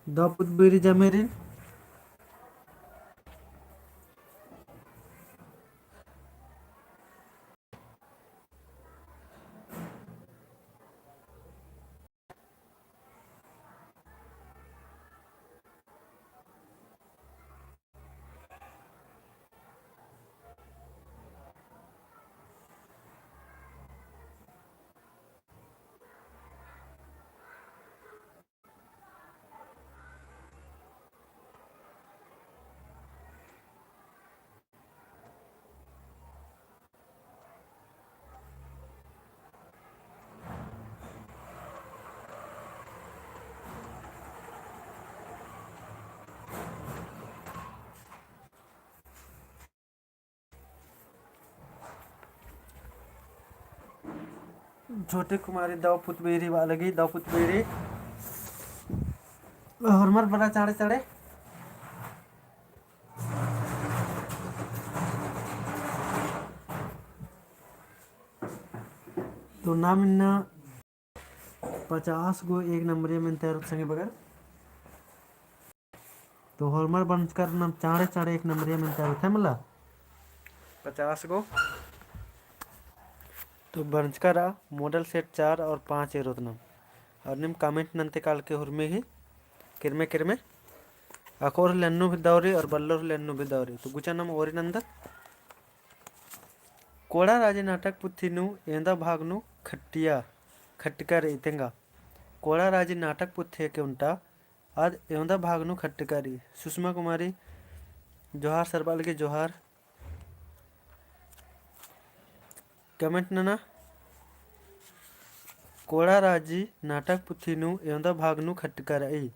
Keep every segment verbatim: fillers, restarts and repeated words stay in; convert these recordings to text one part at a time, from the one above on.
दव पुत बेरी जमेरिन। छोटी कुमारी दव पुत बेरी बा लगी, दव पुत बेरी। होरमर बरा चाड़े चाड़े। तो नाम इन्ना पचास गो एक नंबरिया मेन्ता एरोत संगी बगर। तो होरमर बरचकर नाम चाड़े चाड़े एक नंबरिया मेन्ता एरोत है मला। पचास गो। तो बरचकर आ model set चार और पाँच एरोत नाम। और नीम comment नन्ते काल के हुरमी ही किरमे किरमे। अखोर लेन्नु भी दौरी और बल्लोर लेन्नु भी दौरी। तो गुचा नाम ओरी नन्दत। कोड़ा राजी नाटक पुथी नू एवंदा भाग नू खट्टिया, खट्टका रई तेंगा। कोड़ा राजी नाटक पुथी के उन्टा आद एवंदा भाग नू खट्टका रई। सुषमा कुमारी, जोहार सरबा लगी जोहार। Comment नना, कोड़ा राजी नाटक पुथी नू एवंदा भाग नू खट्टका रई।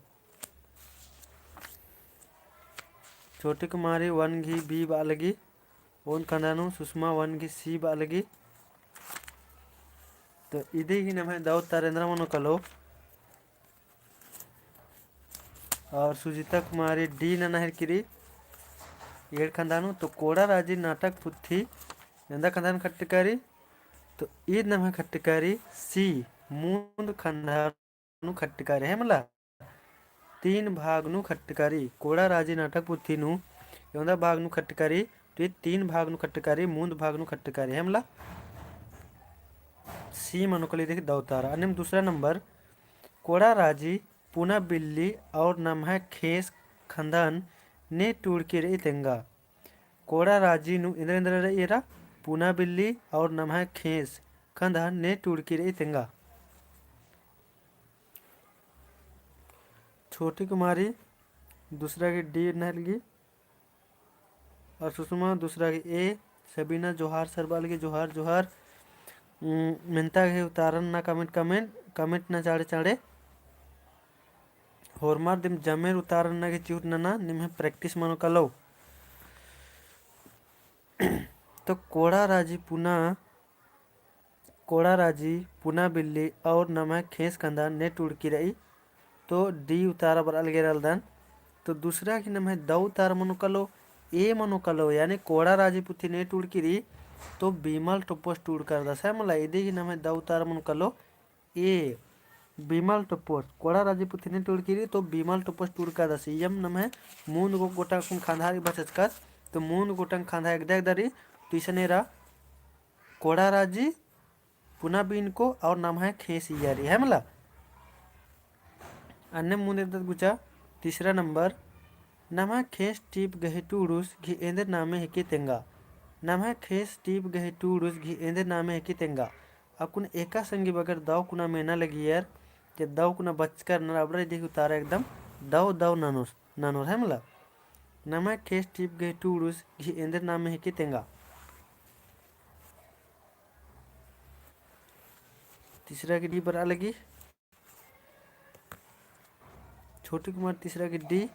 छोटी कुमारी one घी B बा लगी। ओन खंदा नू सुषमा one घी C बा लगी। तो इदी ही नम्है दौ उत्तर एन्दरा मनो कलो। और सुजीता कुमारी D नना हेलकी रई। एंड़ खंदा नू तो कोड़ा राजी नाटक पुथी एवंदा खंदा नू खट्टका रई। तो ईद नम्है खट्टका रई C, मूंद खंदा नू खट्टका रई है मला। तीन भाग नू खट्टका रई। कोड़ा राजी नाटक पुथी नू एवंदा भाग नू खट्टका रई, तो ई तीन भाग नू खट्टका रई, मूंद भाग नू खट्टका रई है मला। C मनो कली देखी दौ उत्तर। अन्नेम दूसरा नंबर, कोड़ा राजी पुना बिल्ली और नम्है खेस खंदन ने टूड़की रई तेंगा। कोड़ा राजी नू एन्दरा एन्दरा रई एरा, पुना बिल्ली और नम्है खेस खंदन ने टूड़की रई तेंगा। छोटी कुमारी दूसरा घी D नना हेलगी। और सुषमा दूसरा घी A। सबीना जोहार सरबा लगी जोहार जोहार। उम, मेन्ता घी उत्तर नना comment, comment, comment नना चाड़े चाड़े। होरमर दिम जमेर उत्तर नना घी चिहुट नना, निम्है practice मनो कलो। तो कोड़ा राजी पुना कोड़ा राजी, पुना बिल्ली और नम्है खेस खंदन ने टूड़की रई। तो D उत्तर बरआ लगी रअलदन। तो दूसरा घी नम्है दौ उत्तर मनो कलो, A मनो कलो, यानी कोड़ा राजी पुथी ने टूड़की रई, तो बीमल टोप्पोस टूड़का रअदस है मला। इदी घी नम्है दौ उत्तर मनो कलो, A, बीमल टोप्पोस। कोड़ा राजी पुथी ने टूड़की रई, तो बीमल टोप्पोस टूड़का रअदस। इयम नम्है मूंद गो गोटंग अक्कुन खंदहा रई बचचकस, तो मूंद गोटंग खंदहा एकदा एकदा रई, तो इसन एरा कोड़ा राजी पुना बिनको और नम्है खेस इया रई है मला। अन्नेम मुन्द एदत गुचा तीसरा नंबर, नम्है खेस टीप गही टूड़ुस घी एन्देर नामे हेके तेंगा। नम्है खेस टीप गही टूड़ुस घी एन्देर नामे हेके तेंगा। अक्कुन एका संगी बगर दौ कुना मेना लगियर, जे दौ कुना बचकर नर अबड़ा इदी गही उतारा एकदम दौ दौ ननोर, ननोर है मला। नम्है खेस टीप गही टूड़ुस घी एन्देर नामे हेके तेंगा। तीसरा गही D बरआ लगी। छोटी कुमारी तीसरा गही D।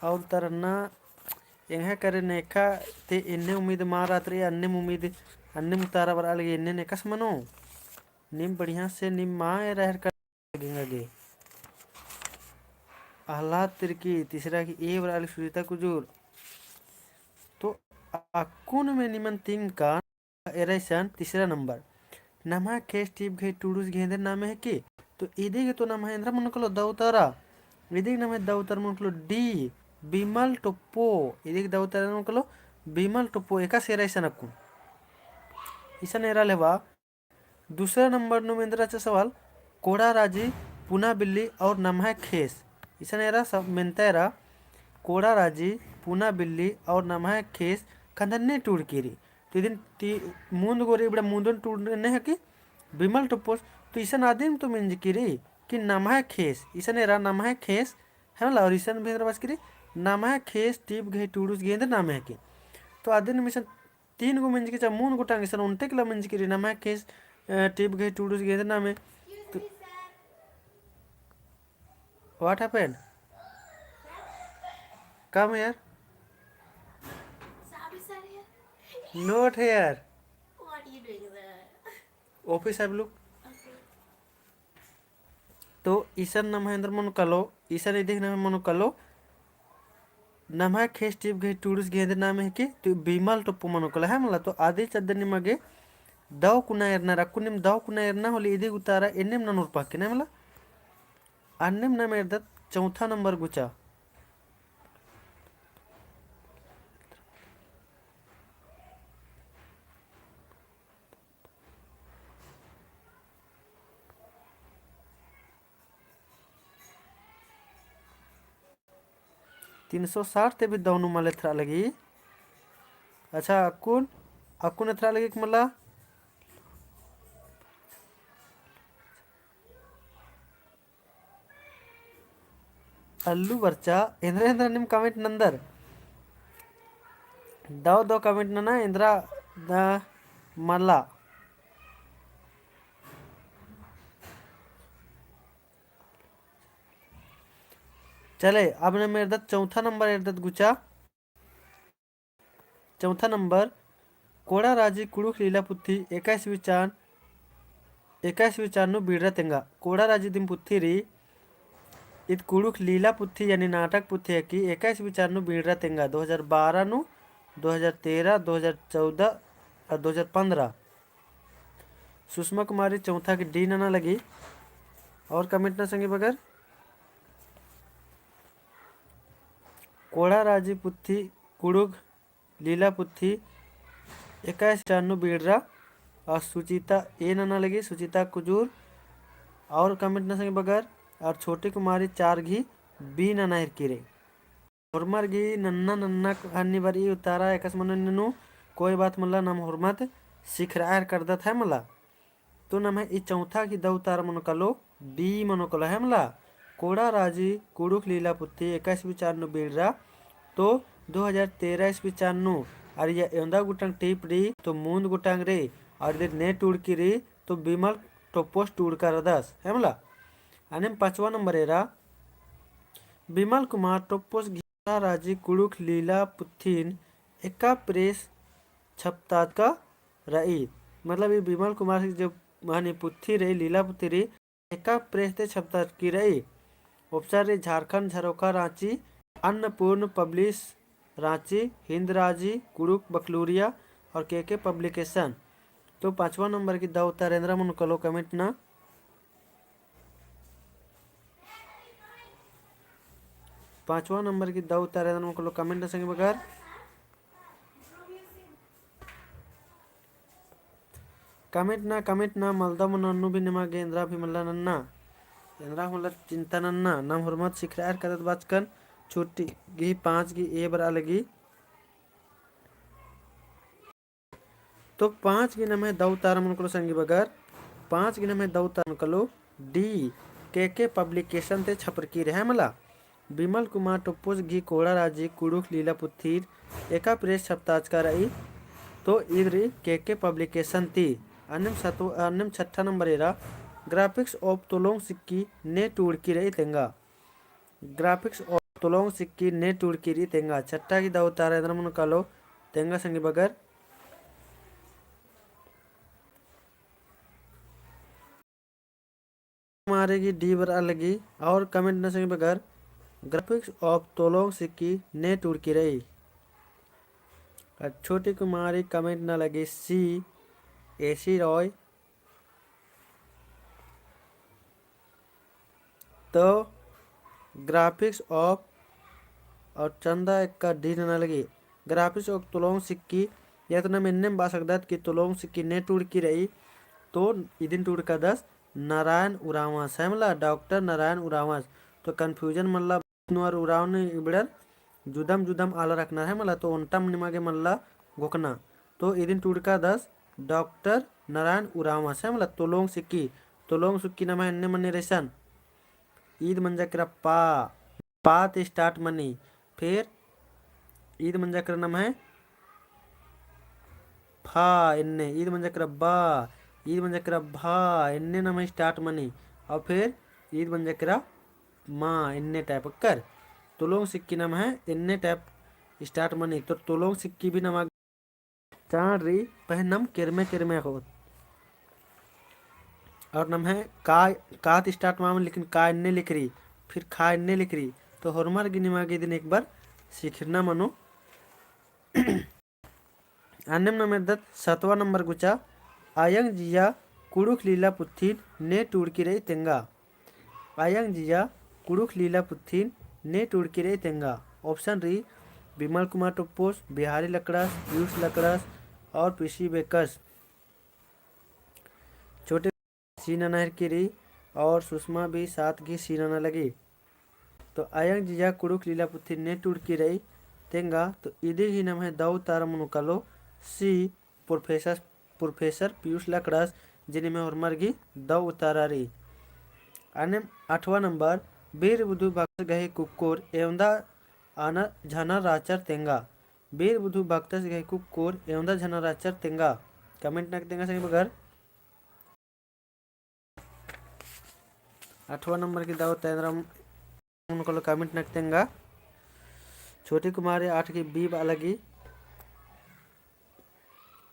और तरन्ना एंग्है करे नेखा ते एन्ने उम्मीद मा रअत रई, अन्नेम उम्मीद, अन्नेम उतारा बरआ लगी, एन्ने नेकस मनो। नीम बढ़िया से नीम मा एरा हेरका गेंगा गे। अहलाद तिर्की, तीसरा गही A बरआ लगी सुजीता कुजूर। तो अक्कुन में निमन तिंगका एरा इसन तीसरा नंबर। नम्है खेस टीप गही टुड़ुस गही एन्देर नामे हिकी। तो इदी गे तो नम्है एन्दरा मनो कालो दौ तरा। इदी गे नम्है दौ तरा मनो कालो D, बिमल टोप्पो। इदी गे दौ तरा मनो कालो बिमल टोप्पो। एकासे एरा इसन अक्कुन। इसन एरा लेवा। दूसरा नंबर नू एन्दरा रहचा सवाल, कोड़ा राजी, पुना बिल्ली और नम्है खेस। इसन एरा सब मेन्ता एरा, कोड़ा राजी, पुना बिल्ली और नम्है खेस ख़न्नन ने टूड़की रई। तो इदिन ती-, मूंद गो रई, इबड़ा मूंदन टूड़ने हिकी, बिमल टोप्पोस, तो इसन आदिम तो मेंजकी रई कि नम्है खेस, इसन एरा नम्है खेस, है मला, और इसन भी एन्दरा बाचकी रई, नम्है खेस टीप गही टुड़ुस गही एन्देर नामे हिकी। तो आदिन इसन तीन गो मेंजकी चा, मूंद गोटांग इसन ओन्टे किला मेंजकी रई, नम्है खेस, अ, टीप गही टुड़ुस गही एन्देर नामे। तो, what happened? Come here. Not here. Office have look. तो इसन नम्है एन्दर मनो कालो, इसन इदी गे नम्है मनो कालो, नम्है खेस टीप गही टुड़ुस गही एन्देर नामे हिकी, तो बिमल टोप्पो मनो कालो, है मला। तो आदिच अदिन निमा गे दौ कुना एरना, अक्कुन नीम दौ कुना एरना होले इदी गे उतारा एन्नेम ननोर पक्की, है मला। अन्नेम नाम एरदत चौथा नंबर गुचा। तीन सौ साठ ते भी दौ नू मल एथरा लगी। अच्छा, अक्कुन, अक्कुन एथरा लगी कि मला? अल्लू बरचा, एन्दरा एन्दरा नीम comment नन्दर। दौ दौ comment नना, एन्दरा द-, मला। चले, अब नाम एरदत चौथा नंबर एरदत गुचा। चौथा नंबर, कोड़ा राजी कुँड़ुख़ लीला पुथी एकाईसवीं चान, एकाईसवीं चान नू बीड़रा तेंगा। कोड़ा राजी दिम पुथी रई, ईद कुँड़ुख़ लीला पुथी यानी नाटक पुथी हिकी, एकाईसवीं चान नू बीड़रा तेंगा, दो हजार बारह नू, दो हजार तेरह, दो हजार चौदह और दो हजार पन्द्रह। सुषमा कुमारी चौथा गे D नना लगी। और comment ना संगी बगर, कोड़ा राजी पुथी, कुँड़ुख़ लीला पुथी एकाईस चान नू बीड़रा। और सुचिता A नना लगी, सुचिता कुजूर। और comment ना संगी बगर, और छोटी कुमारी चार गही B नना हिरकी रई। होरमर गही नन्ना नन्ना हन्नी बरई उतारा एकासे मनो ननू, कोई बात मला, नाम होरमत सिखरआ हेलरदत है मला। तो नम्है ई चौथा गही दौ उतारा मनो कालो, B मनो कालो है मला। कोड़ा राजी कुँड़ुख़ लीला पुथी एकाईसवीं चान नू बीड़रा, तो दो हजार तेरह ईस्वी चान नू, अरा एवंदा गोटांग टीप रई, तो मूंद गोटांग रई, अरा इदिन ने टूड़की रई, तो बिमल टोप्पोस टूड़का रअदस, है मला। अन्नेम पाँचवा नंबर एरा, बिमल कुमार टोप्पोस गही कोड़ा राजी कुँड़ुख़ लीला पुथिन एका press छपताचका रई। मतलब ई बिमल कुमार गही जो हनी पुथी रई, लीला पुथी रई, एका press ती छपताचकी रई। Option रई झारखंड झरोखा राँची, अन्नपूर्ण publish राँची, हिंद राजी, कुँड़ुख़ बकलूरिया और के के publication। तो पाँचवा नंबर गही दौ उतारा एन्दरा मनो कालो comment ना। पाँचवा नंबर गही दौ उतारा एन्दरा मनो कालो comment ना संगी बगर। Comment ना, comment ना, मलदव मनो अन्नु भी निमा गे एन्दरा भी मला नन्ना। एन्दरा मला चिंता नन्ना, नाम होरमत सिखरआ हेलरदत बाचकन, छोटी गही पाँच गही A बरआ लगी। तो पाँच गही नम्है दौ उतारा मनो कालो संगी बगर, पाँच गही नम्है दौ उतारा मनो कालो D, के के publication ती छपरकी रई है मला। बिमल कुमार टोप्पोस गही कोड़ा राजी कुँड़ुख़ लीला पुथिन एका press छपताचका रई, तो ईद रई के के publication ती। अन्नेम सतु-, अन्नेम छठा नंबर एरा, graphics of तोलोंग सिक्की ने टूड़की रई तेंगा। Graphics of तोलोंग सिक्की ने टूड़की रई तेंगा। छठा गही दौ उतारा एन्दरा मनो कालो तेंगा संगी बगर। मारे गही D बरआ लगी और comment ना संगी बगर graphics of तोलोंग सिक्की ने टूड़की रई। और छोटी कुमारी comment ना लगी C, एसी रॉय। तो graphics of और चंदा एक्का D नना लगी। Graphics of तुलोंग सिक्की, या तो नाम एन्नेम बआ सकदत कि तुलोंग सिक्की ने टूड़की रई, तो इदिन टूड़कादस नारायण उराँवस, है मला, डॉक्टर नारायण उराँवस। तो confusion मल्ला, नुअर उराँव नू इबड़र जुदम जुदम आलर अख़ना, है मला, तो ओन्टम निमा गे मल्ला घोखना। तो इदिन टूड़कादस डॉक्टर नारायण उराँवस, है मला, तुलोंग सिक्की, तुलोंग सिक्की नम्है एन्ने मनी रइसन। ईद मंजा केरा पा, पा ती start मनी। फिर ईद मंजा केरा नम्है फा एन्ने, ईद मंजा केरा बा, ईद मंजा केरा भा, एन्ने नम्है start मनी। और फिर ईद मंजा केरा मा, एन्ने type कर। तुलोंग सिक्की नम्है एन्ने type start मनी। तो तुलोंग सिक्की भी नमा चाड़ रई, पहें नम केरमे केरमे अख़ोत। और नम्है का, का ती start माम, लेकिन का एन्ने लिखरई, फिर खा एन्ने लिखरई। तो होरमर गे निमा गे इदिन एक बार सिखरना मनो। अन्नेम नम एरदत सतवा नंबर गुचा, अयंग जिया कुँड़ुख़ लीला पुत्थिन ने टूड़की रई तेंगा। अयंग जिया कुँड़ुख़ लीला पुत्थिन ने टूड़की रई तेंगा। Option रई बिमल कुमार टोप्पोस, बिहारी लकड़ास, पीयूष लकड़ास और पीसी बेकस। छोटे सी नना हेरकी रई और सुषमा भी साथ गही सी नना लगी। तो अयंग जिया कुँड़ुख़ लीला पुत्थिन ने टूड़की रई तेंगा, तो इदी गही नम्है दौ उत्तर मनो कालो C, प्रोफेसर, प्रोफेसर पीयूष लकड़ास, जे निम्है होरमर गही दौ उत्तर रई। अन्नेम अठवा नंबर, बीर बुधु भक्तस गही कुक्कोर एवंदा अना झना राचर तेंगा। बीर बुधु भक्तस गही कुक्कोर एवंदा झना राचर तेंगा। Comment नक तेंगा संगी बगर। अठवा नंबर की दौ उत्तर एन्दरा मनो कालो comment नक तेंगा। छोटी कुमारी आठ की B बआ लगी।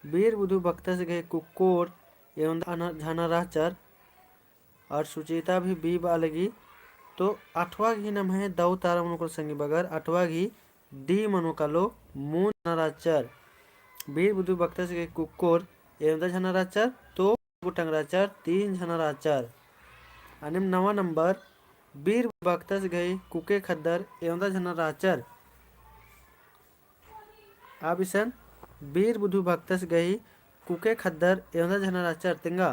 बीर बुधु भक्तस गही कुक्कोर एवंदा अना झना राचर। और सुचिता भी B बआ लगी। तो अठवा गही नम्है दौ उत्तर मनो कालो संगी बगर, अठवा गही D मनो कालो, मूंद झना राचर। बीर बुधु भक्तस गही कुक्कोर एवंदा झना राचर, तो गुट्ठिन राचर, तीन झना राचर। अन्नेम नवा नंबर, बीर भक्तस गही कुके खद्दर एवंदा झना राचर। अब इसन बीर बुधु भक्तस गही कुके खद्दर एवंदा झना राचर तेंगा।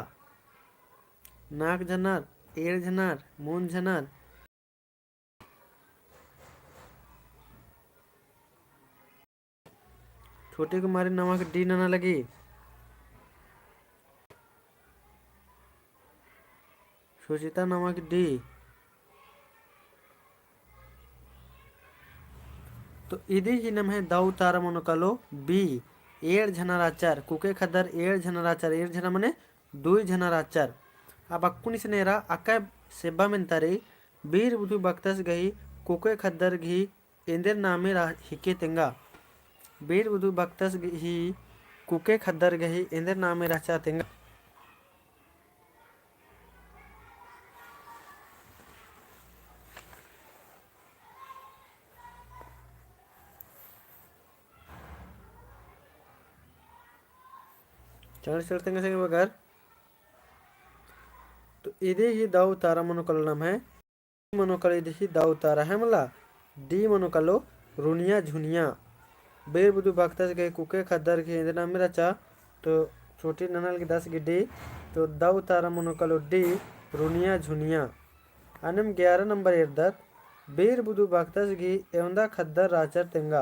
नाक झनर, एंड़ झनर, मूंद झनर। छोटी कुमारी नवा की D नना लगी। सुचिता नवा की D। तो इदी गही नम्है दौ उत्तर मनो कालो B, एंड़ झना राचर, कुके खद्दर एंड़ झना राचर, एंड़ झना मने दुई झना राचर। अब अक्कुन इसन एरा अकय सेब्बा मेन्ता रई, बीर बुधु भक्तस गही कुके खद्दर गही एन्देर नामे रा-, हिके तेंगा। बीर बुधु भक्तस गही कुके खद्दर गही एन्देर नामे रहचा तेंगा। चल, चल तेंगा संगी बगर। तो इदी गही दौ उत्तर मनो कालो नम्है D मनो कालो इदी गही दौ उत्तर है मला, D मनो कालो रुनिया झुनिया। बीर बुधु भक्तस गही कुके खद्दर गही एन्देर नामे रहचा, तो छोटी नना लगी दस गही D, तो दौ उत्तर मनो कालो D, रुनिया झुनिया। अन्नेम ग्यारह नंबर एरदत, बीर बुधु भक्तस गही एवंदा खद्दर राचर तेंगा।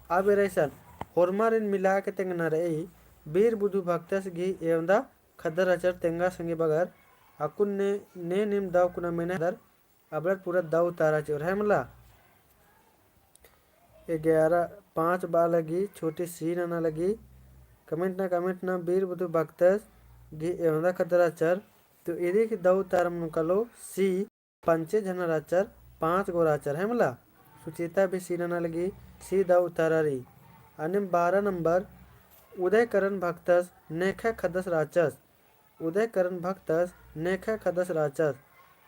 अब एरा इसन होरमारिन मिला के तेंगना रई, बीर बुधु भक्तस गही एवंदा खद्दर रहचर तेंगा संगी बगर। अक्कुन ने, ने नीम दौ कुना मेना दर, अबड़र पूरा दौ उत्तर चिओर है मला। ग्यारह, पाँच बआ लगी, छोटी C नना लगी। Comment ना, comment ना, बीर बुधु भक्तस गही एवंदा खद्दर रहचर। तो इदी गही दौ उत्तर मनो कालो C, पंचे झना रहचर, पाँच गो रहचर है मला। सुचिता भी C नना लगी, C दौ उत्तर रई। अन्नेम बारह नंबर, उदय करण भक्तस नेखय खद्दस रहचस। उदय करण भक्तस नेखय खद्दस रहचस।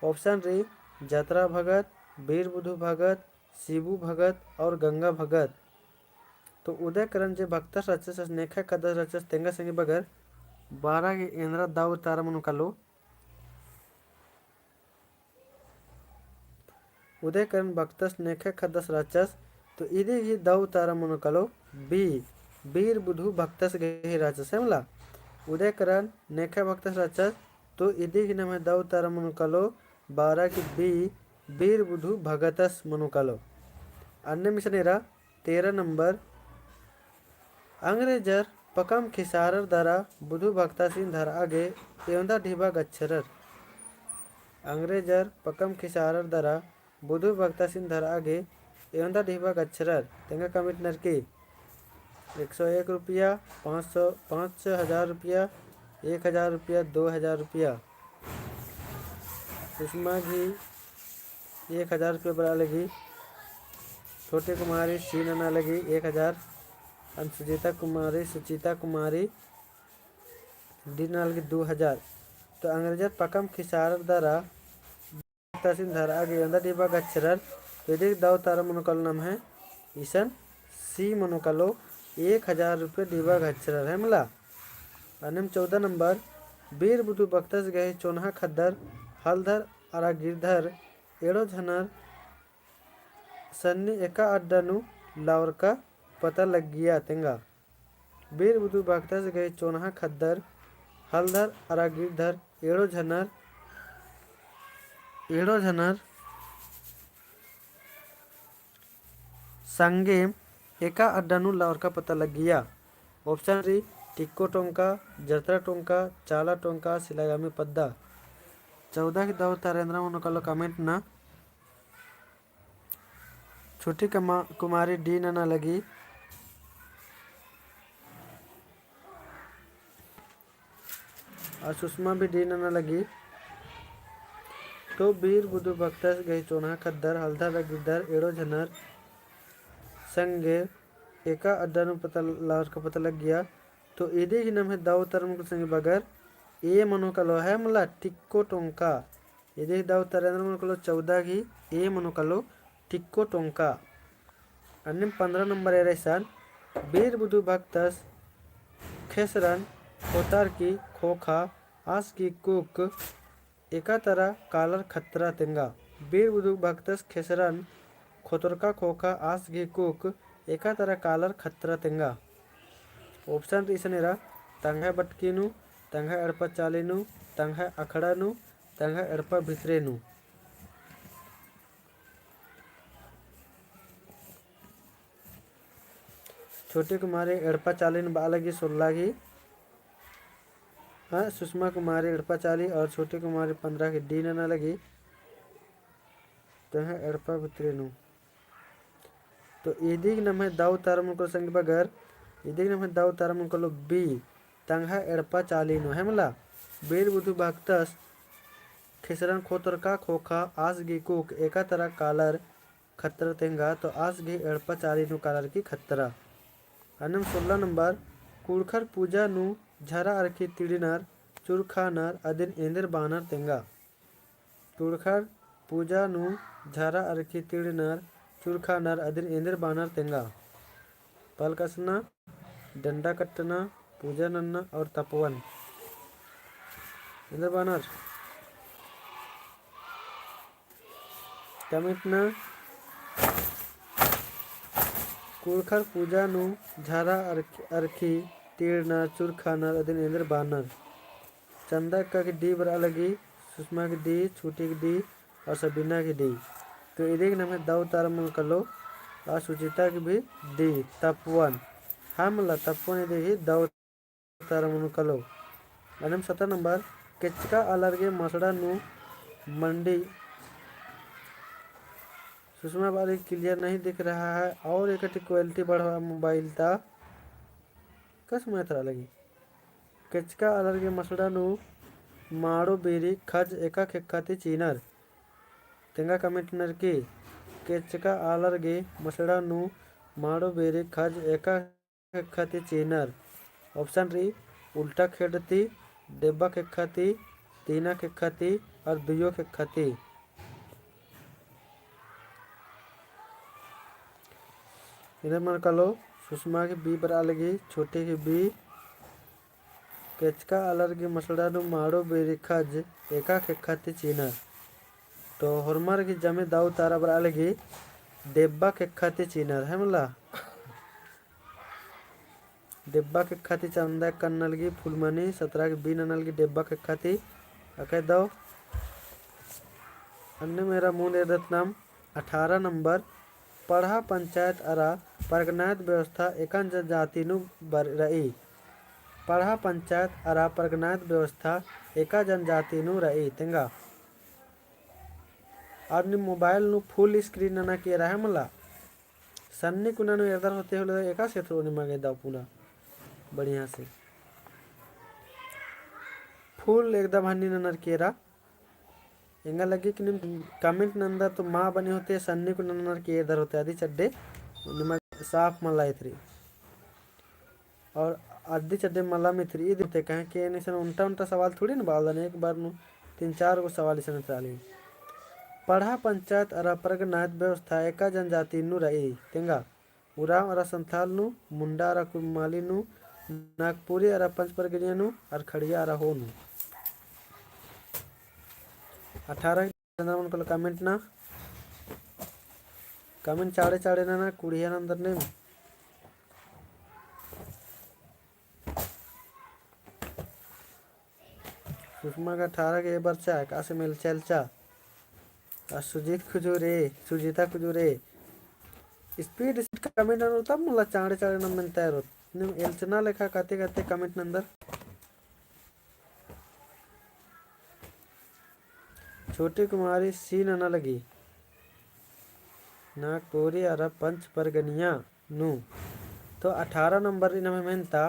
Option रई जतरा भगत, बीर बुधु भगत, शिबू भगत और गंगा भगत। तो उदय करण जे भक्तस रहचस, नेखय खद्दस रहचस, तेंगा संगी बगर बारह गही एन्दरा दौ उत्तर मनो कालो। उदय करन भक्तस नेखय खद्दस रहचस, तो इदी गही दौ उत्तर मनो कालो B, बीर बुधु भक्तस गही रहचस, है मला। उदय करन नेखय भक्तस रहचस, तो इदी गही नम्है दौ उत्तर मनो कालो बारा की B, बीर बुधु भगतस मनो कालो। अन्नेम इसन एरा तेरह नंबर, अंग्रेजर पकम खिसारर दरा बुधु भक्तासिन धरआ गे एवंदा ढिबा गच्छरर। अंग्रेजर पकम खिसारर दरा बुधु भक्तासिन धरआ गे एवंदा ढिबा गच्छरर। तेंगा comment नरकी। एक सौ एक रुपया, पाँच सौ, पाँच हजार रुपया, एक हजार रुपया, दो हजार रुपया। सुषमा गही एक हजार रुपया बरआ लगी। छोटी कुमारी C नना लगी एक हजार। अन सुचिता कुमारी, सुचिता कुमारी D नना लगी दो हजार। तो अंग्रेजर पकम खिसारर दरा भक्तासिन धरआ गे एवंदा ढिबा गच्छरर। तो इदी गही दौ उत्तर मनो कालो नम्है इसन C मनो कालो, एक हजार रुपया ढिबा गच्छरर, है मला। अन्नेम चौदह नंबर, बीर बुधु भक्तस गही चोन्हा खद्दर हलधर अरा गिरधर एंड़ो झनर सन्नी एका अड्डा नू लौरका पता लग्गिया। तेंगा। बीर बुधु भक्तस गही चोन्हा खद्दर हलधर अरा गिरधर एंड़ो झनर, एंड़ो झनर संगेम एका अड्डा नू लौरका पता लग्गिया। Option रई, टिक्को टोंका, जरतरा टोंका, चाला टोंका, सिलागामी पद्दा। चौदह गही दौ उत्तर एन्दरा मनो कालो comment ना। छोटी कमा-, कुमारी D नना लगी। और सुषमा भी D नना लगी। तो बीर बुधु भक्तस गही चोन्हा खद्दर हलधर गिरधर एंड़ो झनर संगे एका अड्डा नू पता, लौरका पता लग्गिया। तो इदी गही नम्है दौ उत्तर मनो कालो संगी बगर A मनो कालो, है मला, टिक्को टोंका। इदी गही दौ उत्तर एन्दरा मनो कालो चौदह गही A मनो कालो, टिक्को टोंका। अन्नेम पन्द्रह नंबर एरा इसन, बीर बुधु भक्तस खेसरन खोतर की खोखा आस गही कुक एका तरा कालर खतरा तेंगा। बीर बुधु भक्तस खेसरन खोतरका खोखा आस गही कुक एका तरा कालर खतरा तेंगा। Option रई इसन एरा, तंग्है बटकी नू, तंग्है एड़पा चाली नू, तंग्है अखड़ा नू, तंग्है एड़पा भितरे नू। छोटी कुमारी एड़पा चाली नू बआ लगी सोल्ला गही। हाँ, सुषमा कुमारी एड़पा चाली और छोटी कुमारी पन्द्रह गही D नना लगी। तंग्है एड़पा भितरे नू। तो इदी गही नम्है दौ उत्तर मनो कालो संगी बगर, इदी गही नम्है दौ उत्तर मनो कालो B, तंग्है एड़पा चाली नू, है मला। बीर बुधु भक्तस खेसरन खोतरका खोखा आस गही कुक एका तरा कालर खतरा तेंगा, तो आस गही एड़पा चाली नू कालर की खतरा। अन्नेम सोल्ला नंबर, कुँड़ुख़र पूजा नू झरा अरखी तिड़नर चुरखानर अदिन एन्देर बानर तेंगा। कुँड़ुख़र पूजा नू झरा अरखी तिड़नर चुरखानर अदिन एन्देर बानर तेंगा। पल कसना, डंडा कट्टना, पूजा नन्ना और तपवन। एन्देर बानर। कमिटना, कुँड़ुख़र पूजा नू झरा अरख-, अरखी तिड़नर चुरखानर अदिन एन्देर बानर। चंदा अक्का की D बरआ लगी, सुषमा की D, छोटी की D और सबीना की D। तो इदी गही नम्है दौ उत्तर मनो कालो, और सुचिता की भी D, तपवन। हाँ मला, तपवन इदी गही दौ उत्तर मनो कालो। अन्नेम सतरा नंबर, केचका आलर गे मसड़ा नू मंडी। सुषमा बारी clear नहीं दिख रहा है, और एकटी quality बढ़वा mobile ता। कस मैथरा लगी। केचका आलर गे मसड़ा नू माड़ो बीरी खज एका खेक्खा ती चीनर। तेंगा कमेंट नरकी। केचका आलर गे मसड़ा नू माड़ो बीरी खज एका खेक्खा ती चीनर। Option रई, उल्टा खेड्ड ती, डेब्बा खेक्खा ती, तीना खेक्खा ती, और दुइयो खेक्खा ती। इन्ने मनो कालो, सुषमा की B बरआ लगी, छोटी की B। केचका आलर गे मसड़ा नू माड़ो बीरी खज एका खेक्खा ती चीनर। तो होरमर गही जमे दव उतारा बरआ लगी डेब्बा केक्खा ती चिअनर है मला। डेब्बा केक्खा ती चंदा एक्का नना लगी फुलमनी, सतरा गही बी नना लगी डेब्बा केक्खा ती। अकय दव अन्ने मेरा मुन्द एरदत नाम अठारह नंबर, पड़हा पंचायत अरा परगनायत व्यवस्था एका जनजाति नू बर-, रई। पड़हा पंचायत अरा परगनायत व्यवस्था एका जनजाति नू रई तेंगा। अरा नीम mobile नू full screen नना केरा है मला। सन्नी कुना नू एरदर होले होले एकासे एथरओ निमा गे दव पुना बढ़िया से। Full एकदम हन्नी ननर केरा। एंगा लगी कि नीम comment नंदर तो मा बने होले, सन्नी कुना ननर केरदर होले, अदी चड्डे निमा साफ मला एथरी। और अदी चड्डे मला मिथरी ईद होले, काहे कि एन इसन उन्टा उन्टा सवाल थोड़ी न बअदन, एक बार नू तीन चार गो सवाल इसन एथरा लगी। पड़हा पंचायत अरा परगनायत व्यवस्था एका जनजाति नू रई तेंगा। उराँव अरा संथाल नू, मुंडा अरा कुड़माली नू, नागपुरी अरा पंचपरगनिया नू, अरा खड़िया अरा हो नू। अठारह नंदर मनो कालो comment ना। Comment चाड़े चाड़े नना, कुड़िया नंदर नेम। सुषमा गा अठारह गे बरचा, एकासे मेलचा एलचा। आ सुजीत कुजूर, सुजीता कुजूर। Speed speed comment ननोर तब मला चाड़े चाड़े नम मेनताय रओत। नीम एलचना लेखा काते काते comment नंदर। छोटी कुमारी C नना लगी। नागपुरी अरा पंचपरगनिया नू। तो अठारह नंबर रई नम्है मेन्ता,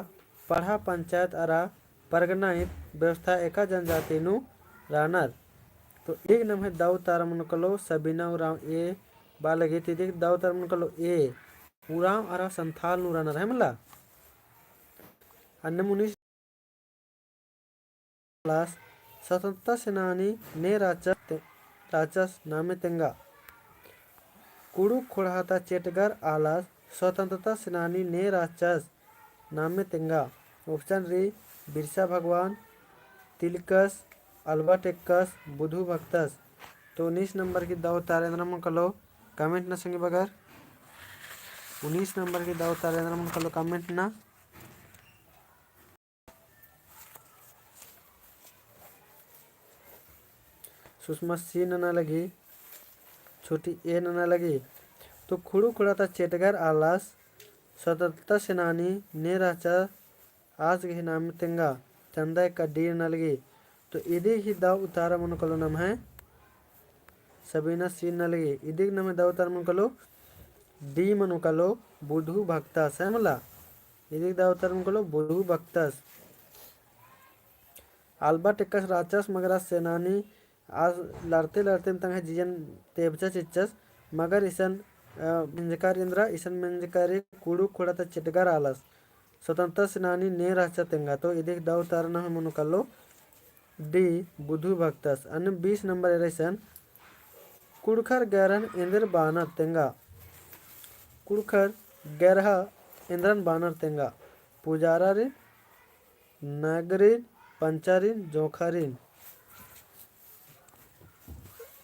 पड़हा पंचायत अरा परगनाइत व्यवस्था एका जनजाति नू रअनर। तो इदिग नम्है दव उतारा मनो कालो सबीना उराँव A बआ लगी, तो इदिग दव उतारा मनो कालो A, उराँव अरा संथाल नू रअनर है मला। अन्नेम उन्नीस आलस स्वतंत्रता सेनानी ने रहचस ते-, रहचस नामे तेंगा। कुँड़ुख़ ख़ोंड़हा ता चेटगर आलस स्वतंत्रता सेनानी ने रहचस नामे तेंगा। Option रई, बिरसा भगवान, तिलकस, अल्बर्ट एक्कस, बुधु भक्तस। तो उन्नीस नंबर की दव उतारा एन्दरा मनो कालो comment ना संगी बगर। उन्नीस नंबर की दव उतारा एन्दरा मनो कालो comment ना। सुषमा C नना लगी, छोटी A नना लगी। तो कुँड़ुख़ ख़ोंड़हा ता चेटगर आलस स्वतंत्रता सेनानी ने रहचस आस गही नामे तेंगा, चंदा एक्का D नना लगी। तो इदिग ही दव उतारा मनो कालो नम्है सबीना C नना लगी। इदिग नम्है दव उतारा मनो कालो D मनो कालो बुधु भक्तस है मला। इदिग दव उतारा मनो कालो बुधु भक्तस। अल्बर्ट एक्कस रहचस मगर आस सेनानी आस लड़ते लड़ते तंग्है जियन तेबचा चिच्चस, मगर इसन, अ, मेंजका रई एन्दरा, इसन मेंजका रई कुँड़ुख़ ख़ोंड़हा ता चेटगर आलस स्वतंत्रता सेनानी ने रहचस तेंगा। तो इदिग दव उतारा नम्है मनो कालो D बुधु भक्तस। अन्नेम बीस नंबर एरा इसन, कुँड़ुख़र गैरहन एन्देर बअनर तेंगा। कुँड़ुख़र गैरहा एन्दरन बअनर तेंगा। पुजारारिन, नागरिन, पंचारिन, जोंख़ारिन।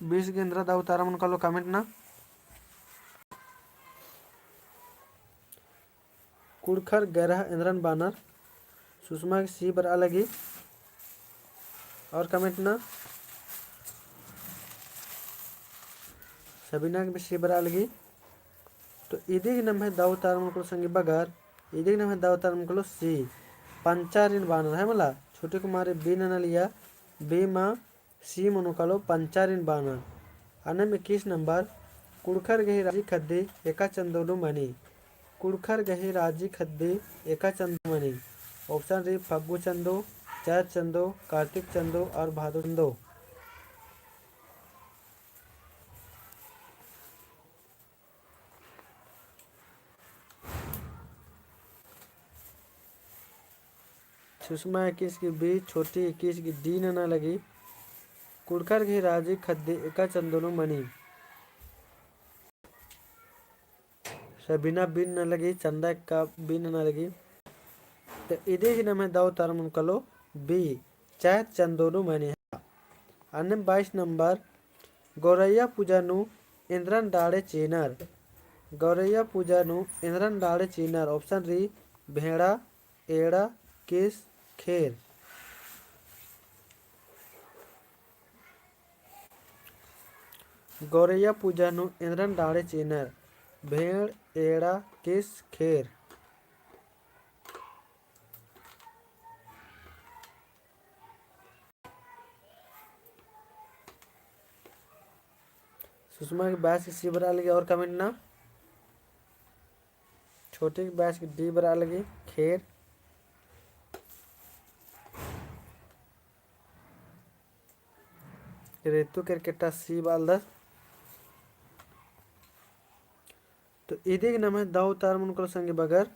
बीस गे एन्दरा दव उतारा मनो कालो comment ना। कुँड़ुख़र गैरहा एन्दरन बअनर। सुषमा गे C बरआ लगी। और comment ना। सबीना गे भी C बरआ लगी। तो इदिग नम्है दव उतारा मनो कालो संगी बगर, इदिग नम्है दव उतारा मनो कालो C, पंचारिन बअनर है मला। छोटी कुमारी B नना लगिया, B मा C मनो कालो पंचारिन बअनर। अन्नेम इक्कीस नंबर, कुँड़ुख़र गही राजी खद्दी एका चंदो नू मनी। कुँड़ुख़र गही राजी खद्दी एका चंदो नू मनी। Option रई फग्गु चंदो, चैत चंदो, कार्तिक चंदो और भादो चंदो। सुषमा इक्कीस गे B, छोटी इक्कीस गे D नना लगी। कुँड़ुख़र गही राजी खद्दी एका चंदो नू मनी। सबीना B नना लगी, चंदा एक्का B नना लगी। तो इदिग ही नम्है दव उतारा मनो कालो B, चैत चंदो नू मनी। अन्नेम बाईस नंबर, गौरैया पूजा नू एन्द्रन डाड़े चिअनर। गौरैया पूजा नू एन्द्रन डाड़े चिअनर। Option री, भेंड़ा, एड़ा, किस, खेर। गौरैया पूजा नू एन्द्रन डाड़े चिअनर। भेंड़, एड़ा, किस, खेर। सुषमा की batch की C बरआ लगी और comment ना। छोटी की batch की D बरआ लगी, खेर। ऋतु केरकेट्टा C बआलदस। तो इदिक नम्है दौ उत्तर मनो कालो संगी बगर,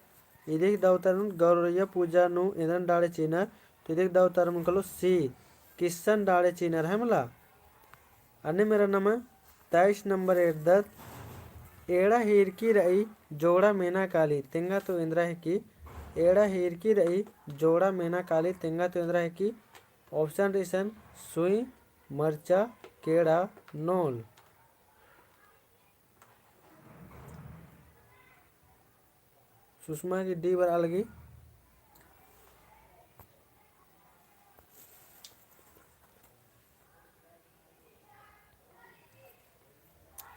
इदिक दौ उत्तर मनो गौरैया पूजा नू एन्द्रन डाड़े चिअनर, तो इदिक दौ उत्तर मनो कालो C, किस्सन डाड़े चिअनर है मला। अन्नेम एरा नम्है तेईस नंबर एरदत, एड़ा हीरकी रई जोड़ा मेना काली, तेंगा तो एन्द्रा हिकी, एड़ा हीरकी रई जोड़ा मेना काली, तेंगा तो एन्द्रा हिकी। Option री इसन सुई, मरचा, केड़ा, नोल। सुषमा की D बरआ लगी।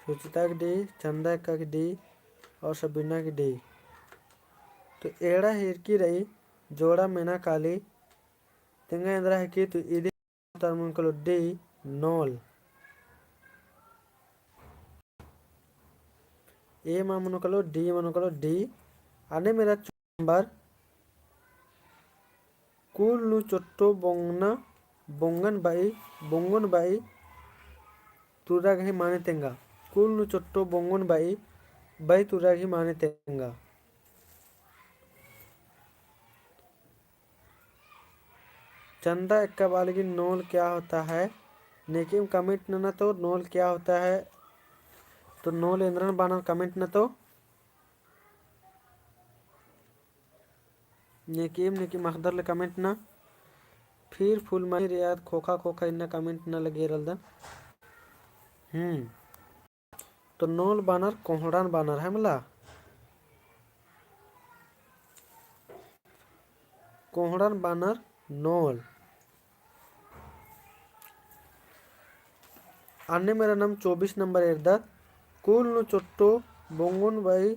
सुचिता की D, चंदा एक्का की D और सबीना की D। तो एड़ा हीरकी रई जोड़ा मेना काली, तेंगा एन्द्रा हिकी। तो इदी उत्तर मनो कालो D, नोल। A मा मनो कालो, D मनो कालो, D। अन्नेम एरा चौ नंबर, कुल नू चोट्टो बोंगना, बोंगन बई, बोंगन बई, तुरा गही माने तेंगा। कुल नू चोट्टो बोंगन बई, बई तुरा गही माने तेंगा। चंदा एक्का बआ लगी नोल क्या होता है? नेकिम comment नना तो नोल क्या होता है? तो नोल एन्द्रन बानर comment नना तो। नेकिम, नेकिम अख़दर ले comment नना। फिर फुलमनी रियाद खोखा खोखा इन्ना comment नना लगे रलदन। हम्म। तो नोल बानर कोहड़ान बानर है मला। कोहड़ान बानर नोल। अन्नेम एरा नम चौबीस नंबर एरदत, कुल नू चोट्टो बोंगोन बई,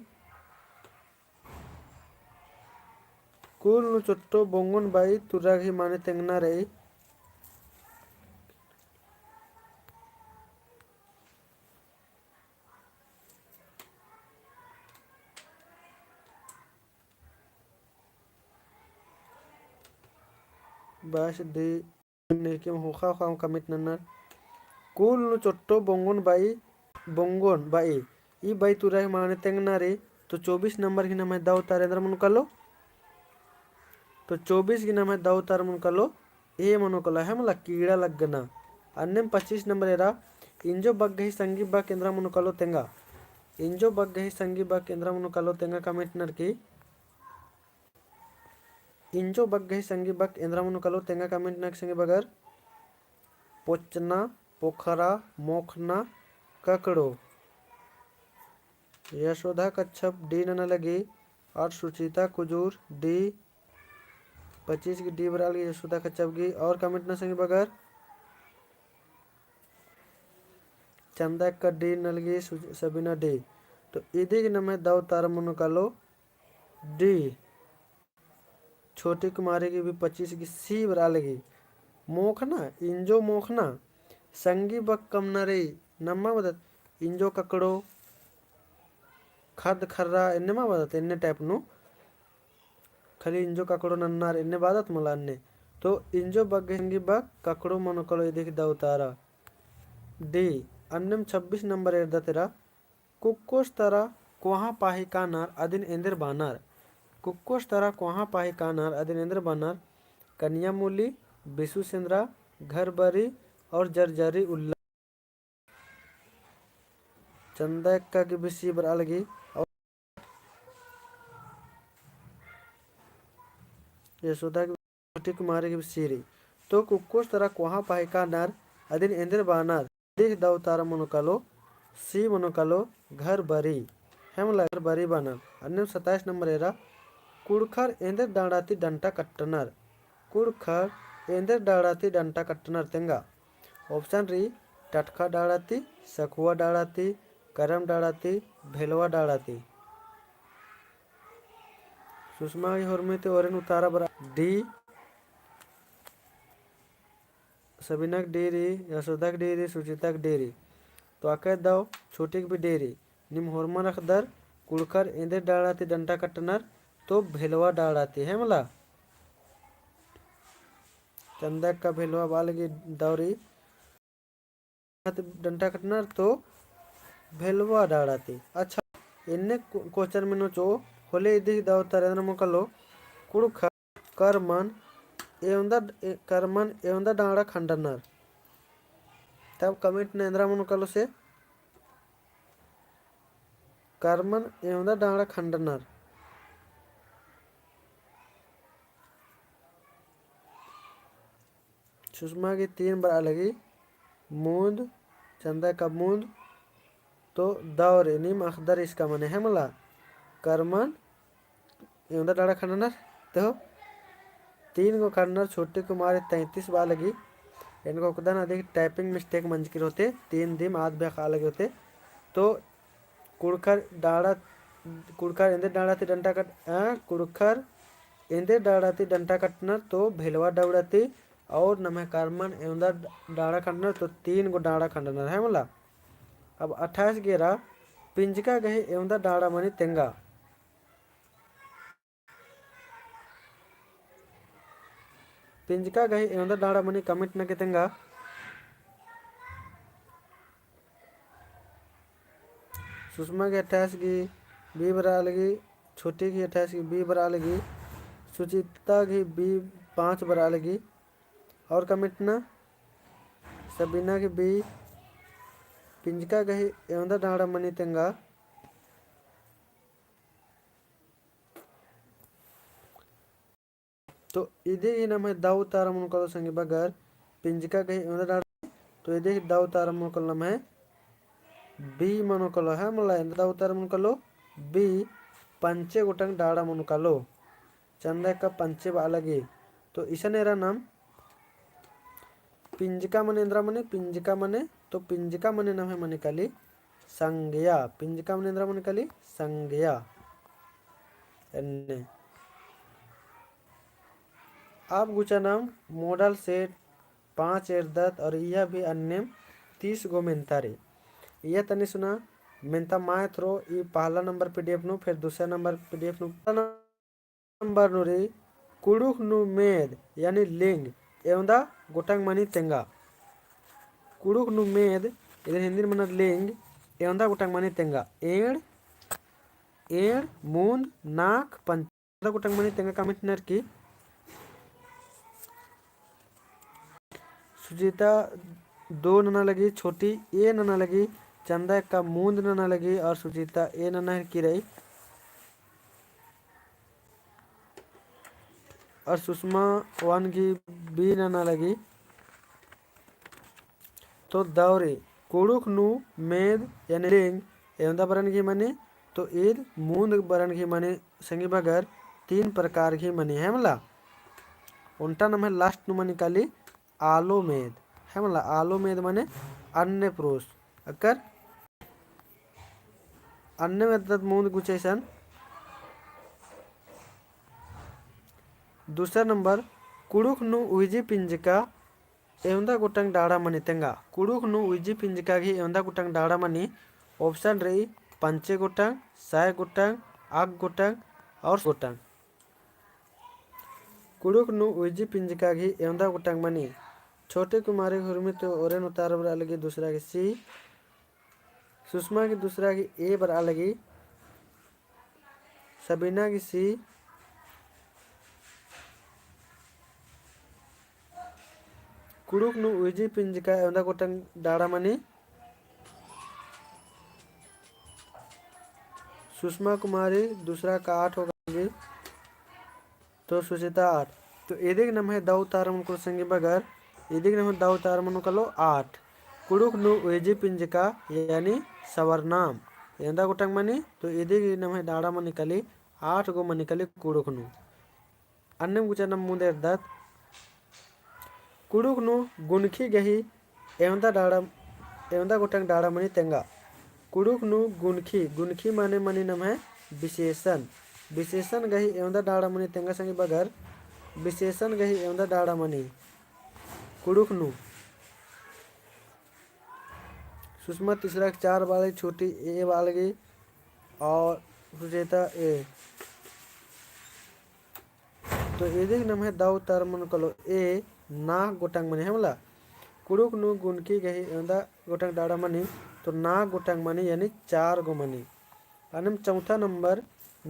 कुल नू चोट्टो बोंगोन बई तुरा गही माने तेंगना रई। बस दी नेकिम होखा होखा comment नन्नर। कुल नू चोट्टो बोंगोन बई, बोंगोन बई। ई बई तुरा गही माने तेंगना रई। तो चौबीस नंबर गही नम्है दौ उतार एन्दरा मनो कालो। तो चौबीस गही नम्है दौ उतार मनो कालो। A मनो कालो है मला कीड़ा लगना। अन्नेम पच्चीस नंबर एरा, इंजो बग्गही संगी बक एन्दरा मनो कालो तेंगा। इंजो बग्गही संगी बक एन्दरा मनो कालो तेंगा comment ननर की। इंजो बग्गही संगी बक एन्दरा मनो कालो तेंगा comment ननर की संगी बगर। पोचना, पोखरा, मोखना, ककड़ो। यशोदा कच्छप D नना लगी। और सुचिता कुजूर D, पच्चीस गही D बरआ लगी यशोदा कच्छप गही। और comment नना संगी बगर। चंदा एक्का D नना लगी, सु-, सबीना D। तो इदी गही नम्है दौ उतार मनो कालो D। छोटी कुमारी गही भी पच्चीस गही C बरआ लगी। मोखना, इंजो मोखना, संगी बक कमना रई, नम्मा बदत, इंजो ककड़ो, खद खर्रा, एन्ने मा बदत, एन्ने type नू। खाली इंजो ककड़ो नन्नर, एन्ने बदत मला अन्ने। तो इंजो बग्गही संगी बक ककड़ो मनो कालो इदी गही दौ उतारा। D, अन्नेम छब्बीस नंबर एरदत एरा, कुक्कोस तरा कोहाँ पाही कानर अदिन एन्देर बानर। कुक्कोस तरा कोहाँ पाही कानर अदिन एन्देर बानर। कनिया मूली, बिसु सेंदरा, घर बरी और जरजरी उल्ला। चंदा एक्का गही भी C बरआ लगी। और यशोदा गही छोटी कुमारी गही भी C रई। तो कुक्कोस तरा कोहाँ पाही कानर अदिन एन्देर बानर। इदिही दौ उत्तर मनो कालो, C मनो कालो, घर बरी। है मला, घर बरी बअनर। अन्नेम सताईस नंबर एरा, कुँड़ुख़र एन्देर डाँड़ा ती डंटा कट्टनर। कुँड़ुख़र एन्देर डाँड़ा ती डंटा कट्टनर तेंगा। Option रई, टटख़ा डाँड़ा ती, सखुआ डाँड़ा ती, करम डाँड़ा ती, भेलवा डाँड़ा ती। सुषमा गही हुरमी ती ओरेन उत्तर बरआ, D। सबीना गे D रई, यशोदा गे D रई, सुचिता गे D रई। तो अकय दौ छोटी गे भी D रई। नीम होरमर अख़दर कुँड़ुख़र एन्देर डाँड़ा ती डंटा कट्टनर, तो भेलवा डाँड़ा ती, है मला। चंदा एक्का भेलवा बआ लगी दौ रई। डंटा कट्टनर तो भेलवा डाँड़ा ती। अच्छा, एन्ने को-, question मनो चो होले इदिही दौ उत्तर एन्देर मनो कालो, कुँड़ुख़र करमन एवंदा, ए-, करमन एवंदा डाँड़ा खंडनर। तब comment नू एन्देर मनो कालो से, करमन एवंदा डाँड़ा खंडनर। सुषमा गे तीन बरआ लगी, मुन्द, चंदा एक्का मुन्द, तो दौ रई, नीम अख़दर इसका मने है मला, करमन एवंदा डाँड़ा खंडनर, तो तीन गो खंडनर, छोटी कुमारी तैंतीस बआ लगी, एन गो ओकदन अधिक typing mistake मंजकी रओ होते, तीन दिम आद भी अख़आ लगी होते, तो कुँड़ुख़र डाँड़ा, कुँड़ुख़र एन्देर डाँड़ा ती डंटा कट-, अ, कुँड़ुख़र एन्देर डाँड़ा ती डंटा कट्टनर तो भेलवा डाँड़ा ती, और नम्है करमन एवंदा डाँड़ा खंडनर तो तीन गो डाँड़ा खंडनर है मला। अब अट्ठाईस गे एरा, पिंजका गही एवंदा डाँड़ा मनी तेंगा। पिंजका गही एवंदा डाँड़ा मनी comment नना गे तेंगा। सुषमा गही अट्ठाईस गही B बरआ लगी, छोटी गही अट्ठाईस गही B बरआ लगी, सुचिता गही B पाँच बरआ लगी। और comment नना, सबीना गही B, पिंजका गही एवंदा डाँड़ा मनी तेंगा। तो इदिही नम्है दौ उत्तर मनो कालो संगी बगर, पिंजका गही एवंदा डाँड़ा, तो इदिही दौ उत्तर मनो कालो नम्है B मनो कालो है मला, एवंदा दौ उत्तर मनो कालो B, पंचे गोटंग डाँड़ा मनो कालो। चंदा एक्का पंचे बआ लगी। तो इसन एरा नाम पिंजका मने एन्देर मनी, पिंजका मने, तो पिंजका मने नम्है मनी काली संज्ञा। पिंजका मने एन्देर मनी काली संज्ञा। एन्ने। अब गुचा नाम model set पाँच एरदत और इय्या भी अन्नेम तीस गो मेन्ता रई। इय्या तनी सुना, मेन्ता माय थ्रो ई पहला नंबर PDF नू, फिर दूसरा नंबर PDF नू। नंबर नू रई, कुँड़ुख़ नू मेद यानी लिंग एवंदा गोटंग मनी तेंगा। कुँड़ुख़ नू मेद, इदन हिंदी मना लिंग, एवंदा गोटंग मनी तेंगा। एंड़, एंड़, मुन्द, नाख़, पंच, एवंदा गोटंग मनी तेंगा comment नना की। सुचिता दो नना लगी, छोटी A नना लगी, चंदा एक्का मुन्द नना लगी और सुचिता A नना हेलकी रई। और सुषमा वन गही B नना लगी। तो दौ रई, कुँड़ुख़ नू मेद यानी लिंग एवंदा बरन गही मनी, तो ईद मुन्द बरन गही मनी संगी बगर तीन प्रकार गही मनी है मला। ओन्टा नम्है last नू मनी काली आलो मेद, है मला, आलो मेद मने अन्य पुरुष। अक्कर अन्य मेद तत मुन्द गुचा इसन। दूसरा नंबर, कुँड़ुख़ नू उइजी पिंजका एवंदा गोटंग डाड़ा मनी तेंगा। कुँड़ुख़ नू उइजी पिंजका गही एवंदा गोटंग डाड़ा मनी। Option रई, पंचे गोटंग, सय गोटंग, अक गोटंग और गोटंग। कुँड़ुख़ नू उइजी पिंजका गही एवंदा गोटंग मनी। छोटी कुमारी हुरमी तो ओरेन उतार बरआ लगी, दूसरा गही C। सुषमा गही दूसरा गही A बरआ लगी। सबीना गही C। कुँड़ुख़ नू उइजी पिंजका एवंदा गोटंग डाड़ा मनी। सुषमा कुमारी दूसरा का आठ होगा जी। तो सुचिता आठ। तो इदिक नम्है दौ उतार मनो कालो संगी बगर, इदिक नम्है दौ उतार मनो कालो आठ। कुँड़ुख़ नू उइजी पिंजका यानी सवरनाम एवंदा गोटंग मनी, तो इदी गही नम्है डाड़ा मनी कली, आठ गो मनी कली कुँड़ुख़ नू। अन्नेम गुचा नम मुन्द एरदत। कुँड़ुख़ नू गुनखी गही एवंदा डाड़ा, एवंदा गोटंग डाड़ा मनी तेंगा। कुँड़ुख़ नू गुनखी, गुनखी माने मनी नम्है विशेषण। विशेषण गही एवंदा डाड़ा मनी तेंगा संगी बगर, विशेषण गही एवंदा डाड़ा मनी कुँड़ुख़ नू। सुषमा तीसरा चार बआ लगी, छोटी ए बआ लगी और सुचेता ए। तो इदी गही नम्है दौ उत्तर मनो कालो ए, नाख़ गोटंग मनी, है मला। कुँड़ुख़ नू गुनखी गही एवंदा गोटंग डाड़ा मनी, तो नाख़ गोटंग मनी यानी चार गो मनी। अन्नेम चौथा नंबर,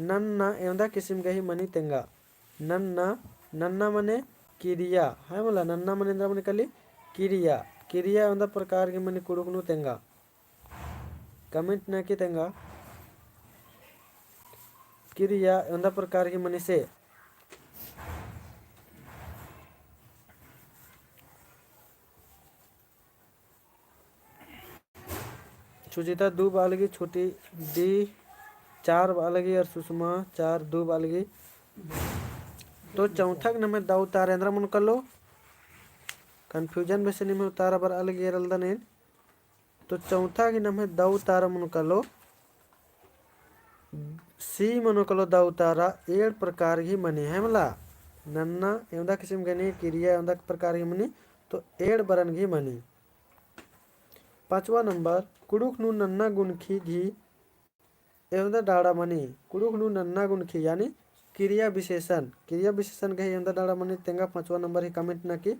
नन्ना एवंदा किसिम गही मनी तेंगा। नन्ना, नन्ना मने किरिया, है मला, नन्ना मने एन्दरा मनी कली किरिया। किरिया एवंदा प्रकार गही मनी कुँड़ुख़ नू तेंगा। Comment नना की तेंगा। किरिया एवंदा प्रकार गही मनी से। सुचिता दू बआ लगी, छोटी डी चार बआ लगी और सुषमा चार दू बआ लगी। तो चौथा गही नम्है दौ उत्तर एन्दरा मनो कालो, confusion बेसे निम्है उत्तर बरआ लगी एरलदन एन। तो चौथा गही नम्है दौ उत्तर मनो कालो, सी मनो कालो दौ उत्तर, एंड़ प्रकार गही मनी, है मला। नन्ना एवंदा किसिम गही, किरिया एवंदा प्रकार गही मनी, तो एंड़ बरन गही मनी। पाँचवा नंबर, कुँड़ुख़ नू नन्ना गुनखी गही एवंदा डाड़ा मनी। कुँड़ुख़ नू नन्ना गुनखी यानी किरिया विशेषण, किरिया विशेषण गही एवंदा डाड़ा मनी तेंगा। पाँचवा नंबर ही comment नना की।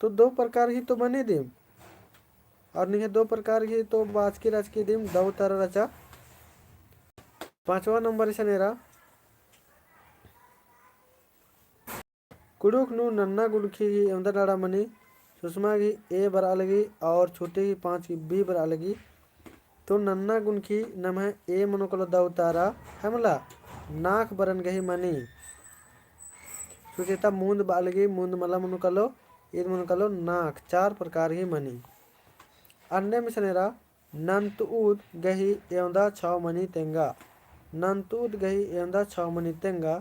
तो दो प्रकार ही तो मनी दिम, और निंग्है दो प्रकार ही तो बाचकी राचकी दिम, दौ उत्तर रहचा। पाँचवा नंबर इसन एरा, कुँड़ुख़ नू नन्ना गुनखी गही एवंदा डाड़ा मनी, सुषमा गही ए बरआ लगी और छोटी गही पाँच गही बी बरआ लगी। तो नन्ना गुनखी नम्है ए मनो कालो दौ उत्तर, है मला, नाख़ बरन गही मनी। सुचेता मुन्द बआ लगी, मुन्द मला मनो कालो, ईद मनो कालो नाख़, चार प्रकार गही मनी। अन्नेम इसन एरा, नन्तउद गही एवंदा छौ मनी तेंगा। नन्तउद गही एवंदा छौ मनी तेंगा।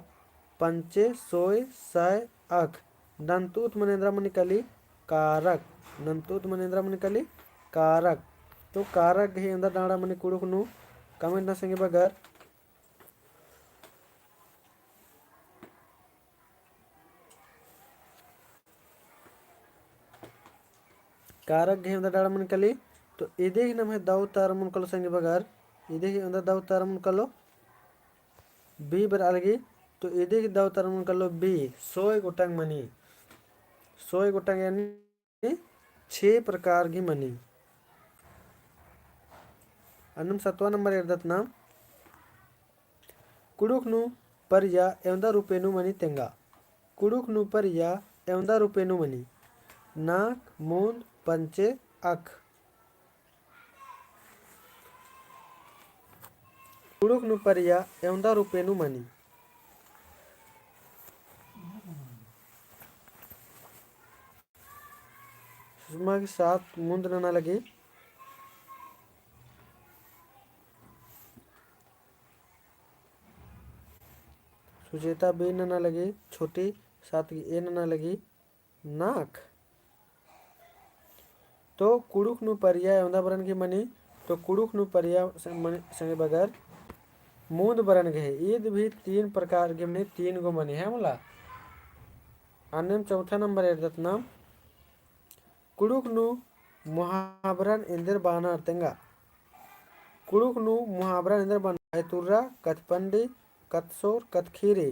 पंचे, सोय, सय, अख। नन्तउद मने एन्दरा मनी कली कारक। नन्तउद मने एन्दरा मनी कली कारक। तो कारक गही एवंदा डाड़ा मनी कुँड़ुख़ नू, comment नना संगी बगर। कारक गही एवंदा डाड़ा मनी कली, तो इदी गही नम्है दौ उत्तर मनो कालो संगी बगर, इदी गही एवंदा दौ उत्तर मनो कालो बी बरआ लगी, तो इदी गही दौ उत्तर मनो कालो बी, सोय गोटंग मनी, सोय गोटंग यानी छे प्रकार गही मनी। अन्नेम सतवा नंबर एरदत नाम, कुँड़ुख़ नू परिया एवंदा रूपे नू मनी तेंगा। कुँड़ुख़ नू परिया एवंदा रूपे नू मनी। नाख़, मुन्द, पंचे, अख। कुँड़ुख़ नू परिया एवंदा रूपे नू मनी। सुषमा गही सात मुन्द नना लगी। सुचेता बी नना लगी, छोटी सात गही ए नना लगी। नाख़। तो कुँड़ुख़ नू परिया एवंदा बरन गही मनी, तो कुँड़ुख़ नू परिया स-, मनी, संगी बगर मुन्द बरन गही, ईद भी तीन प्रकार गही मनी, तीन गो मनी है मला। अन्नेम चौथा नंबर एरदत नाम, कुँड़ुख़ नू मुहाबरन एन्देर बानर तेंगा। कुँड़ुख़ नू मुहाबरन एन्देर बानर, बैतुर्रा, कथपंडी, कथसोर, कथखीरी।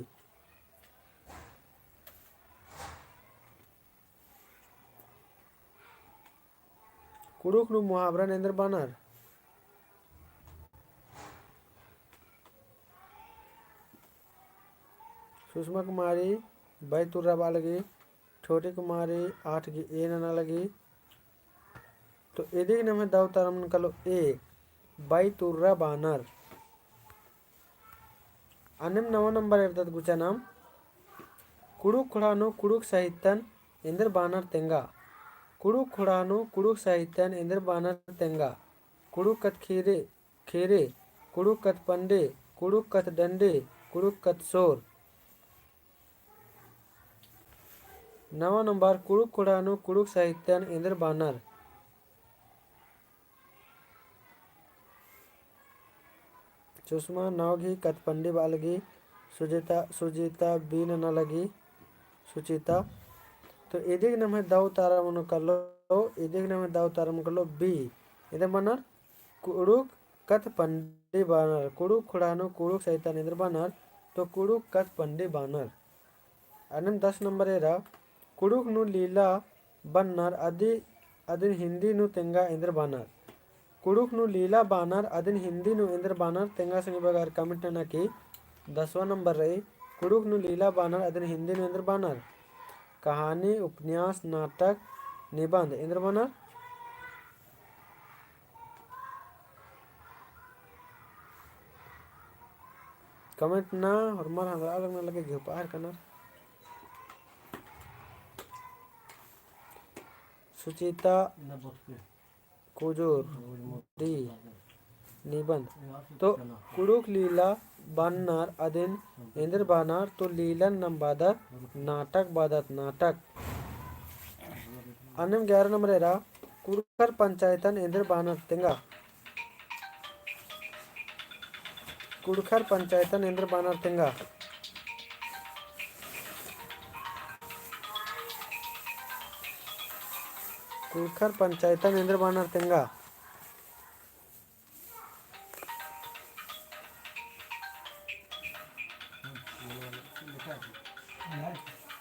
कुँड़ुख़ नू मुहाबरन एन्देर बानर। सुषमा कुमारी बैतुर्रा बआ लगी, छोटी कुमारी आठ गही ए नना लगी। तो इदी गही नम्है दौ उत्तर मनो कालो ए, बैतुर्रा बानर। अन्नेम नवा नंबर एरदत गुचा नाम, कुँड़ुख़ ख़ोंड़हा नू कुँड़ुख़ साहित्यन एन्देर बानर तेंगा। कुँड़ुख़ ख़ोंड़हा नू कुँड़ुख़ साहित्यन एन्देर बानर तेंगा। कुँड़ुख़ कत्थ ख़ीरे, ख़ीरे, कुँड़ुख़ कत्थ पंडी, कुँड़ुख़ कत्थ डंडी, कुँड़ुख़ कत्थ सोर। नवा नंबर, कुँड़ुख़ ख़ोंड़हा नू कुँड़ुख़ साहित्यन एन्देर बानर। सुषमा नौ गही कत्थ पंडी बआ लगी, सुजिता, सुजिता B नना लगी, सुचिता। तो इदिक नम्है दौ उतारा मनो कालो, इदिक नम्है दौ उतारा मनो कालो B। एन्देर बानर कुँड़ुख़ कत्थ पंडी बानर, कुँड़ुख़ ख़ोंड़हा नू कुँड़ुख़ साहित्यन एन्देर बानर, तो कुँड़ुख़ कत्थ पंडी बानर। अन्नेम दस नंबर एरा, कुँड़ुख़ नू लीला बन्नर अदि, अदिन हिन्दी नू तेंगा एन्देर बानर। कुँड़ुख़ नू लीला बानर अदिन हिन्दी नू एन्देर बानर, तेंगा संगी बगर comment नना की। दसवाँ नंबर रई, कुँड़ुख़ नू लीला बानर अदिन हिन्दी नू एन्देर बानर। कहानी, उपन्यास, नाटक, निबंध एन्देर बानर। Comment ना, होरमर हंदरा लगना लगे घेपार कनर। सुचिता कुजूर D निबंध। तो कुँड़ुख़ लीला बानर अदिन एन्देर बानर, तो लीलन नाम बअदत नाटक बअदत, नाटक। अन्नेम ग्यारह नंबर एरा, कुँड़ुख़र पंचायतन एन्देर बानर तेंगा। कुँड़ुख़र पंचायतन एन्देर बानर तेंगा। कुँड़ुख़र पंचायतन एन्देर बानर तेंगा।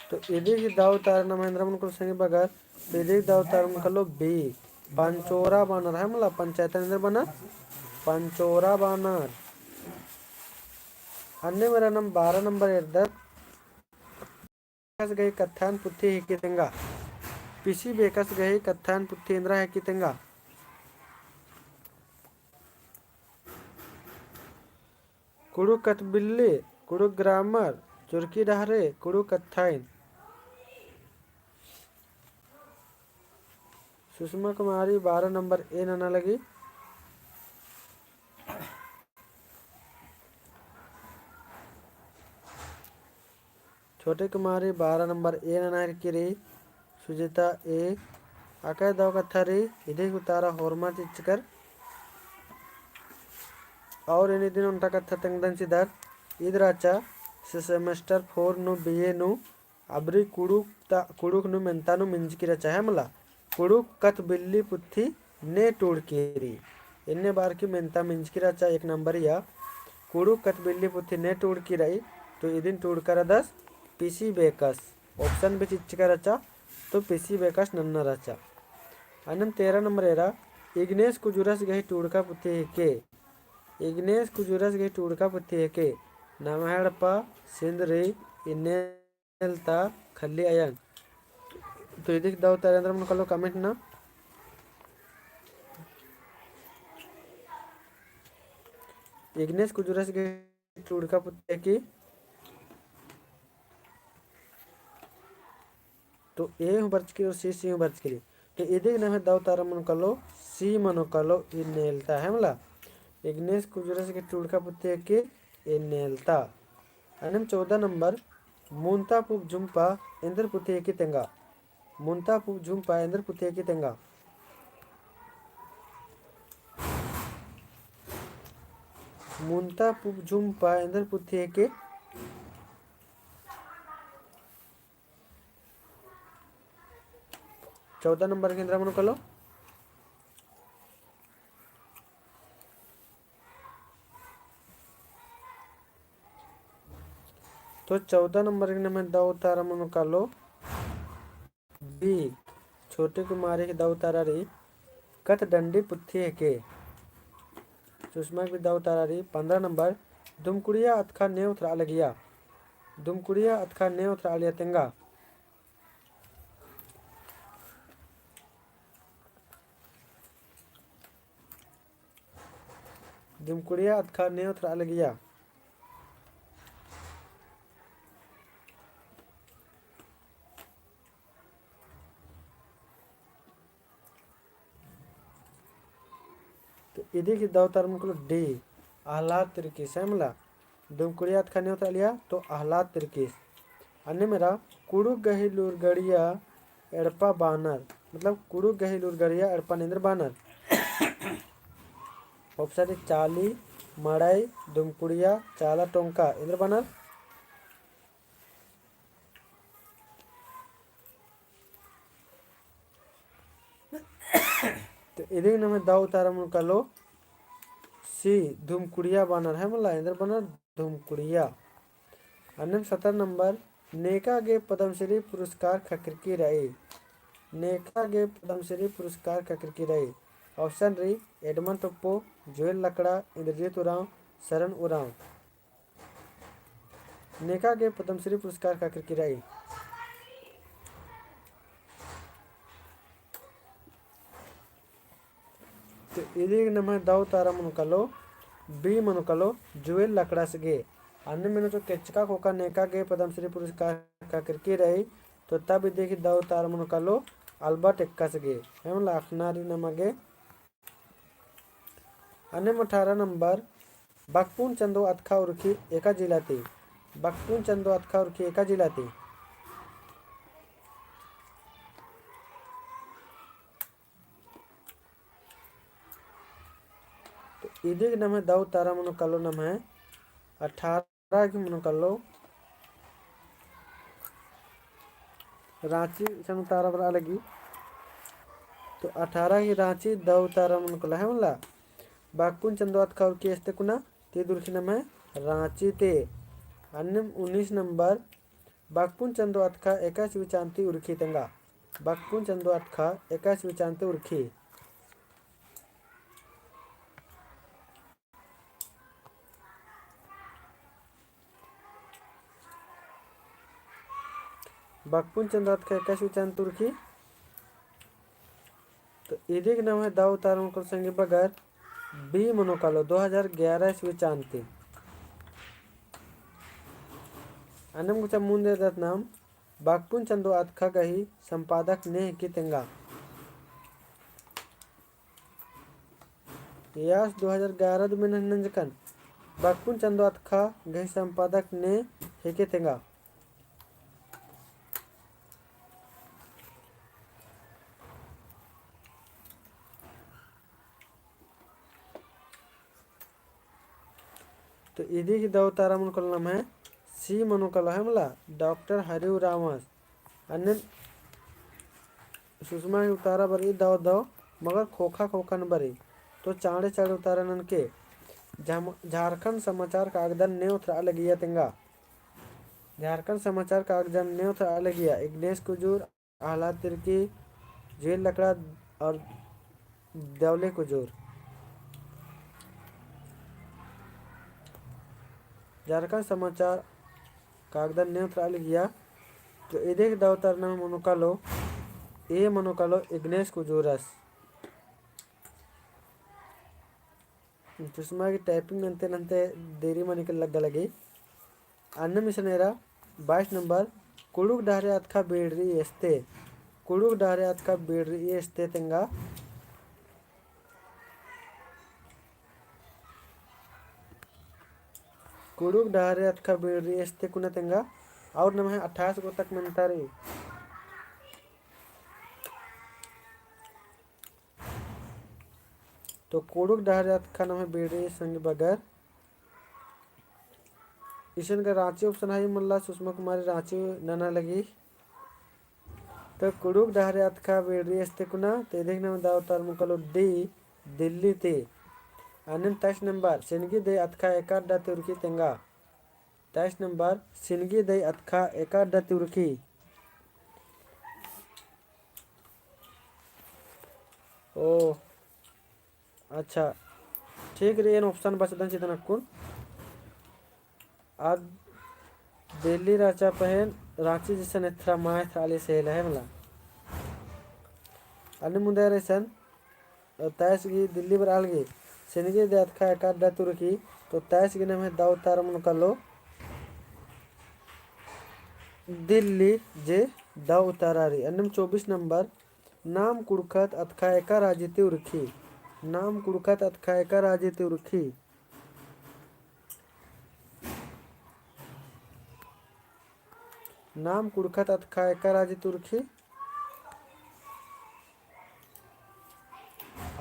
तो इदिक दौ उतारा नम्है एन्दरा मनो कालो संगी बगर, तो इदिक दौ उतारा मनो कालो B, पंचोरा बानर है मला, पंचायतन एन्देर बानर, पंचोरा बानर। अन्नेम एरा नाम बारह नंबर एरदत, बेकस गही कत्थन पुथी हिकी तेंगा। पीसी बेकस गही कत्थन पुथी एन्दरा हिकी तेंगा। कुँड़ुख़ कत्थ बिल्ली, कुँड़ुख़ grammar, चुरकी डहरे, कुँड़ुख़ कत्थाइन। सुषमा कुमारी बारह नंबर A नना लगी। छोटी कुमारी बारह नंबर A नना हिकी रई, सुजिता A। अकय दौ कत्था रई, इदिक उतारा होरमा चिच्चकर। और एन इदिन ओन्टा कत्था तेंगदन चिदर, ईद रहचा से semester four नू BA नू अबरी कुँड़ुख़ ता, कुँड़ुख़ नू मेन्ता नू मिंजकी रहचा है मला। कुँड़ुख़ कत्थ बिल्ली पुथी ने टूड़की रई। एन्ने बार की मेन्ता मिंजकी रहचा एक नंबरिया। कुँड़ुख़ कत्थ बिल्ली पुथी ने टूड़की रई, तो इदिन टूड़का रअदस पीसी बेकस। Option भी चिच्चका रहचा, तो पीसी बेकस नन्ना रहचा। अन्नेम तेरह नंबर एरा, इग्नेस कुजूरस गही टूड़का पुथी हिके। इग्नेस कुजूरस गही टूड़का पुथी हिके। नम्है एड़पा, सिंदरी, इन्ने नेलता, खल्ली अयंग। तो इदिक दौ उतारा एन्दरा मनो कालो comment ना। इग्नेस कुजूरस गही टूड़का पुथी हिके। तो A हूँ बरचकी और C, C हूँ बरचकी रई। तो इदिक नम्है दौ उतारा मनो कालो, C मनो कालो, इन्ने नेलता है मला। इग्नेस कुजूरस गही टूड़का पुथी हिके, इन्ने नेलता। अन्नेम चौदह नंबर, मुन्ता पुप झुम्पा एन्देर पुथी हिकी तेंगा। मुन्ता पुप झुम्पा एन्देर पुथी हिकी तेंगा। मुन्ता पुप झुम्पा एन्देर पुथी हिकी। चौदह नंबर गही एन्दरा मनो कालो। तो चौदह नंबर गही नम्है दौ उतारा मनो कालो B, छोटी कुमारी गही दौ उतारा रई, कत्थ डंडी पुथी हिके। सुषमा गही दौ उतारा रई, पन्द्रह नंबर, दुमकुड़िया अतखा ने ओथरआ लगिया। दुमकुड़िया अतखा ने ओथरआ लगिया तेंगा। दुमकुड़िया अतखा ने ओथरआ लगिया। इदी गही दौ उतारा मनो कालो D, आह्लाद तिर्कीस, है मला। धुमकुड़िया अतखा नेवत रआलिया, तो आह्लाद तिर्कीस। अन्नेम एरा कुँड़ुख़ गही लूरगड़िया एड़पा बानर, मतलब कुँड़ुख़ गही लूरगड़िया एड़पा एन्दर बानर। Option री चाली, मड़ई, धुमकुड़िया, चाला टोंका, एन्दर बानर। तो इदी गही नम्है दौ उतारा मनो कालो C, धुमकुड़िया बानर, है मला, एन्दर बानर धुमकुड़िया। अन्नेम सतरा नंबर, नेका गे पद्मश्री पुरस्कार ख़क्खरकी रई। नेका गे पद्मश्री पुरस्कार ख़क्खरकी रई। Option री एडमन टोप्पो, जुएल लकड़ा, इंद्रजीत उराँव, सरन उराँव। नेका गे पद्मश्री पुरस्कार ख़क्खरकी रई। तो इदी गही नम्है दौ उतारा मनो कालो, B मनो कालो, जुएल लकड़ास गे। अन्नेम एन्ने तो केचका ख़ोख़ा नेका गे पद्मश्री पुरस्कार ख़क्खरकी रई, तो तब इदी गही दौ उतारा मनो कालो, अल्बर्ट एक्कास गे। है मला अख़ना रई नमा गे। अन्नेम अठारह नंबर, बकपुन चंदो अतखा उरखी एका जिला ती। बकपुन चंदो अतखा उरखी एका जिला ती। तो इदी गही नम्है दौ उतारा मनो कालो नम्है अठारह गही मनो कालो राँची इसन उतारा बरआ लगी। तो अठारह गही राँची दौ उतारा मनो कालो, है मला। बकपुन चंदो अतखा उरखी एस ती कुना, ती उरखी नम्है राँची ती। अन्नेम उन्नीस नंबर, बकपुन चंदो अतखा एकासे बिचान ती उरखी तेंगा। बकपुन चंदो अतखा एकासे बिचान ती उरखी। बकपुन चंदो अतखा एकासे बिचान ती उरखी। तो इदी गही नम्है दौ उतारा मनो कालो संगी बगर B मनो कालो, दो हजार ग्यारह ईस्वी चान ती। अन्नेम गुचा मुन्द एदत नाम बकपुन चंदो अतखा गही संपादक ने हिकी तेंगा। यास दो हजार ग्यारह दु में नंजकन बकपुन चंदो अतखा गही संपादक ने हिकी तेंगा। तो इदी गही दौ उतारा मनो कालो नम्है C मनो कालो, है मला, डॉक्टर हरि उराँवस। अन्नेम सुषमा गही उतारा बरई दौ दौ, मगर ख़ोख़ा ख़ोख़न बरई। तो चाँड़े चाँड़े उतारा ननके। झाम-, झारखंड समाचार कागदन नेवत रआ लगिया तेंगा। झारखंड समाचार कागदन नेवत रआ लगिया। इग्नेश कुजूर, आह्लाद तिर्की, जुएल लकड़ा और दौले कुजूर। झारखंड समाचार कागदन नेवत रआ लगिया। तो इदी गही दौ उतारा नम्है मनो कालो, A मनो कालो, इग्नेश कुजूरस। सुषमा गही typing नन्ते नन्ते देरी मनी के लग्गा लगी। अन्नेम इसन एरा बाईस नंबर, कुँड़ुख़ डहरे अतखा बीड़री एस ती। कुँड़ुख़ डहरे अतखा बीड़री एस ती तेंगा। कुँड़ुख़ डहरे अतखा बीड़री एस ती कुना तेंगा। और नम्है अट्ठाईस गो तक मेन्ता रई। तो कुँड़ुख़ डहरे अतखा नम्है बीड़री संगी बगर। इसन गा राँची option हई मला, सुषमा कुमारी राँची नना लगी। तो कुँड़ुख़ डहरे अतखा बीड़री एस ती कुना, तो इदी गही नम्है दौ उतारा मनो कालो D, दिल्ली ती। अन्नेम तेईस नंबर, सिनगी दई अतखा एका अड्डा ती उरखी तेंगा। तेईस नंबर, सिनगी दई अतखा एका अड्डा ती उरखी। ओ, अच्छा, ठीक रई, एन option बचदन चिदन अक्कुन। आद दिल्ली रहचा पहें राँची जैसन एथरा मा एथरा आली सेल है मला। अन्नेम मुन्द एरा इसन, तेईस गही दिल्ली बरआ लगी, सिनगी दई अतखा एका अड्डा ती उरखी, तो तेईस गही नम्है दौ उतारा मनो कालो दिल्ली जे दौ उतारा रई। अन्नेम चौबीस नंबर, नाम कुँड़ुख़त अतखा एका राजी ती उरखी। नाम कुँड़ुख़त अतख़ा एका राजी ती उरख़ी। नाम कुँड़ुख़त अतख़ा एका राजी ती उरख़ी।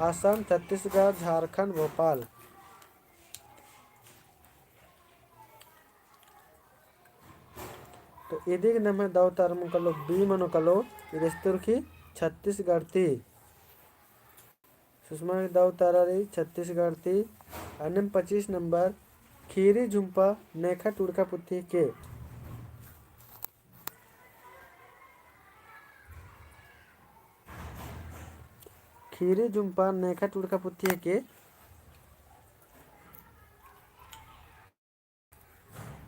आसाम, छत्तीसगढ़, झारखंड, भोपाल। तो इदिक नम्है दव तारा मनो कालो, B मनो कालो, इद एस ती उरख़ी छत्तीसगढ़ ती। सुषमा गे दव तारा रई छत्तीसगढ़ ती। अन्नेम पच्चीस नंबर, खीरी झुम्पा नेखा टुड़का पुथी हेके। खीरी झुम्पा नेखा टुड़का पुथी हेके।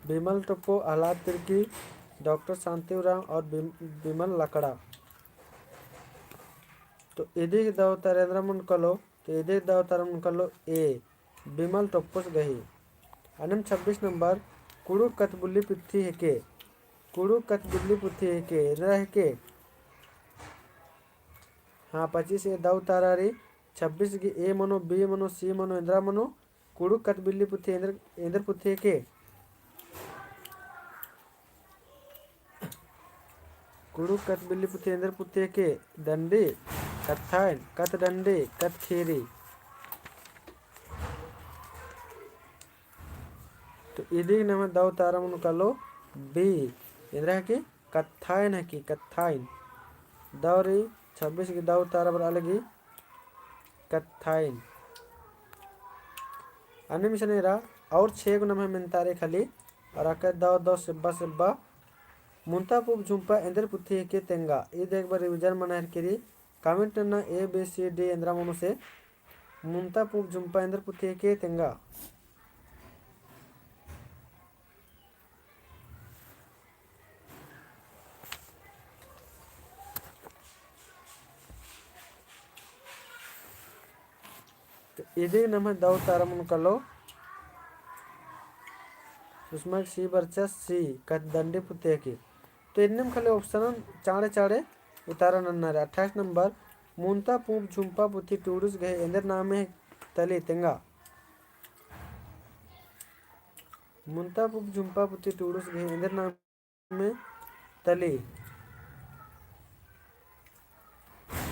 बिमल टोप्पो, अहलाद तिर्की, डॉक्टर शांति उराँव और बिम-, बिमल लकड़ा। तो इदिक दव तारा एन्दरा मनो कालो, तो इदिक दव तारा मनो कालो A, बिमल टोप्पोस गही। अन्नेम छब्बीस नंबर, कुँड़ुख़ कथबिल्ली पुथी हेके। कुँड़ुख़ कथबिल्ली पुथी हेके, एन्दरा हेके। हाँ, पच्चीस A दव तारा रई, छब्बीस गे A मनो, B मनो, C मनो, एन्दरा मनो, कुँड़ुख़ कथबिल्ली पुथी एन्देर, एन्देर पुथी हेके। कुँड़ुख़ कथबिल्ली पुथी एन्देर पुथी हेके, डंडी, कत्थाइन, कत्थडंडी, कत्थखीरी। तो इदिक नम्है दव तारा मनो कालो B, एन्दरा हेके, कत्थाइन हेके, कत्थाइन। दव रई छब्बीस गे दव तारा बरआ लगी कत्थाइन। अन्नेम इसन एरा और छे गो नम्है मेन्तारई खाली, और अकय दव दव सेब्बा सेब्बा। मुन्ता पूँप झुम्पा एन्देर पुथी हेके तेंगा। इद एक बार revision मना हेलरकी रई, comment नन्ना A B C D एन्दरा मनो से। मुन्ता पूँप झुम्पा एन्देर पुथी हेके तेंगा। तो इदिक नम्है दव तारा मनो कालो, सुषमा गे C बरचा C, कत्थडंडी पुथी हेके। तो एन्नेम खाली option चाँड़े चाँड़े उतारा नन्ना रई। अट्ठाईस नंबर, मुन्ता पूँप झुम्पा पुथी टूड़ुस गही एन्देर नामे तली तेंगा। मुन्ता पूँप झुम्पा पुथी टूड़ुस गही एन्देर नामे तली।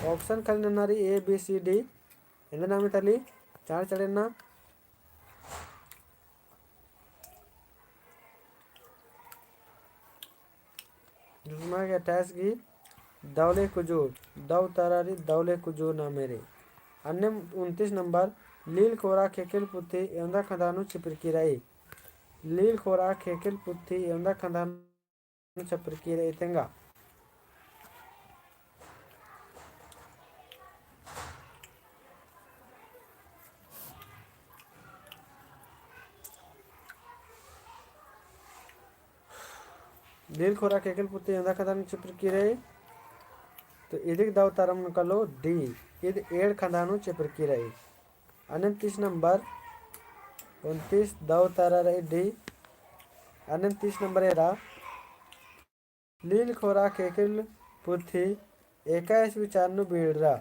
Option खाली नन्ना रई A B C D, एन्देर नामे तली, चाँड़े चाँड़े नन्ना। सुषमा गे अट्ठाईस गे दवले कुजूर, दव तारा रई दवले कुजूर नामे रई। अन्नेम उनतीस नंबर, लील खोरा ख़ेख़ेल पुथी एवंदा खंधा नू छिपरकी रई। लील खोरा ख़ेख़ेल पुथी एवंदा खंधा नू छिपरकी रई तेंगा। लील खोरा ख़ेख़ेल पुथी एवंदा खंधा नू छिपरकी रई। तो इदिक दव तारा मनो कालो D, इद एंड़ खंधा नू छिपरकी रई। अन्नेम तीस नंबर, उनतीस दव तारा रई D। अन्नेम तीस नंबर एरा, लील खोरा ख़ेख़ेल पुथी एका ईस्वी चान नू बीड़रा।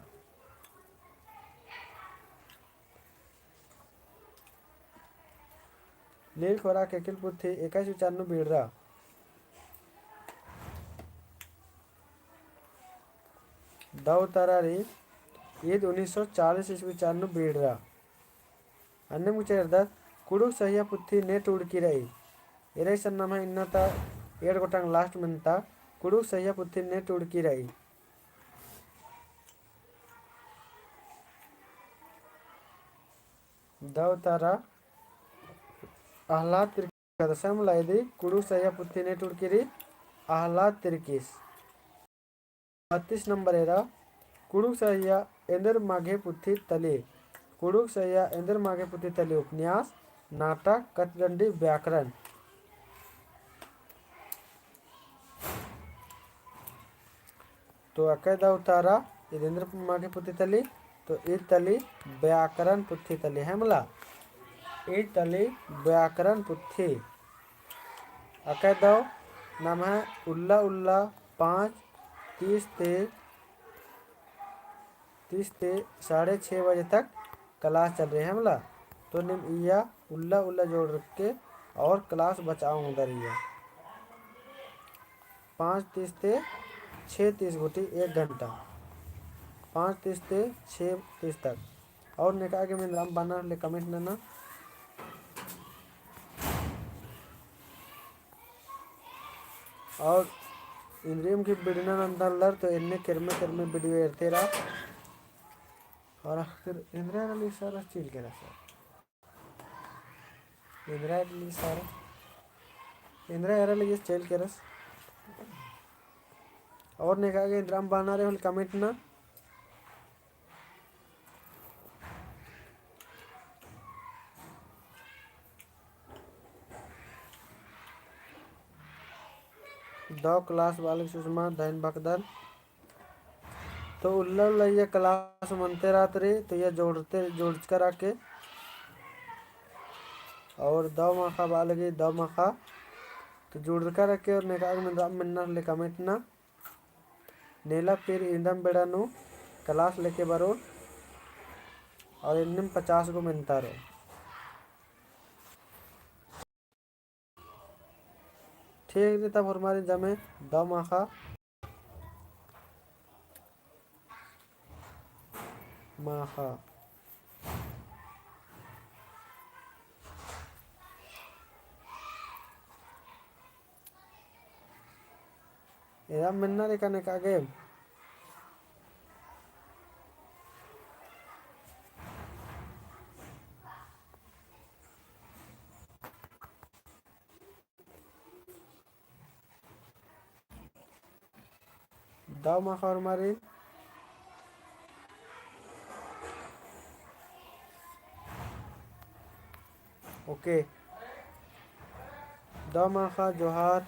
लील खोरा ख़ेख़ेल पुथी एका ईस्वी चान नू बीड़रा। दव तारा रई, ईद उन्नीस सौ चालीस ईस्वी चान नू बीड़रा। अन्नेम गुचा एरदत, कुँड़ुख़ सहिया पुथी ने टूड़की रई। एरा इसन नम्है इन्ना ता एंड़ गोटंग last मेन्ता, कुँड़ुख़ सहिया पुथी ने टूड़की रई। दव तारा अहलाद तिर्कीस। एकादशम ला इदी कुँड़ुख़ सहिया पुथी ने टूड़की रई अहलाद तिर्कीस। बत्तीस नंबर एरा, कुँड़ुख़ सहिया एन्देर मागे पुथी तली। कुँड़ुख़ सहिया एन्देर मागे पुथी तली, उपन्यास, नाटक, कथडंडी, व्याकरण। तो अकय दव तारा, ईद एन्देर मागे पुथी तली, तो ईद तली व्याकरण पुथी तली, है मला? ईद तली व्याकरण पुथी। अकय दव नम्है उल्ला उल्ला पाँच तीस ते, तीस ते साढ़े छः बजे तक class चल रही है मला, तो नीम इय्या उल्ला उल्ला जोड़रके और class बचआ ओंगदर इय्या। पाँच तीस ते छः तीस गूटी एक घंटा, पाँच तीस ते छः तीस तक। और नेका गे एम एन्दरा अम्बा नना होले comment नना। और एन्दरिम की video नन्दर लर तो एन्ने केरमे केरमे video एरते रआ। और आखिर एन्दरा एरा लगी सर चेल केरा सर। एन्दरा एरा लगी सर। एन्दरा एरा लगी चेल केरस। और नेका गे एन्दरा अम्बा नना होले comment नना। दव class बालक सुषमा धैन भक्तन। तो उल्ला उल्ला इय्या class मनते रहत रई, तो इय्या जोड़ते, जोड़चका रअके। और दव माखा बालगी, दव माखा। तो जोड़चका रअके और नेका गे एम एन्दरा नना होले comment नना। नेला फिर इदिम बेड़ा नू class लेके बरओन। और एन्नेम पचास गो मेन्तारो। ठीक रई, तब होरमारिन जमे दव माखा। माखा। एरा मेन्ना रे कने का गे। दव माखा होरमारिन। OK। दव माखा जोहार।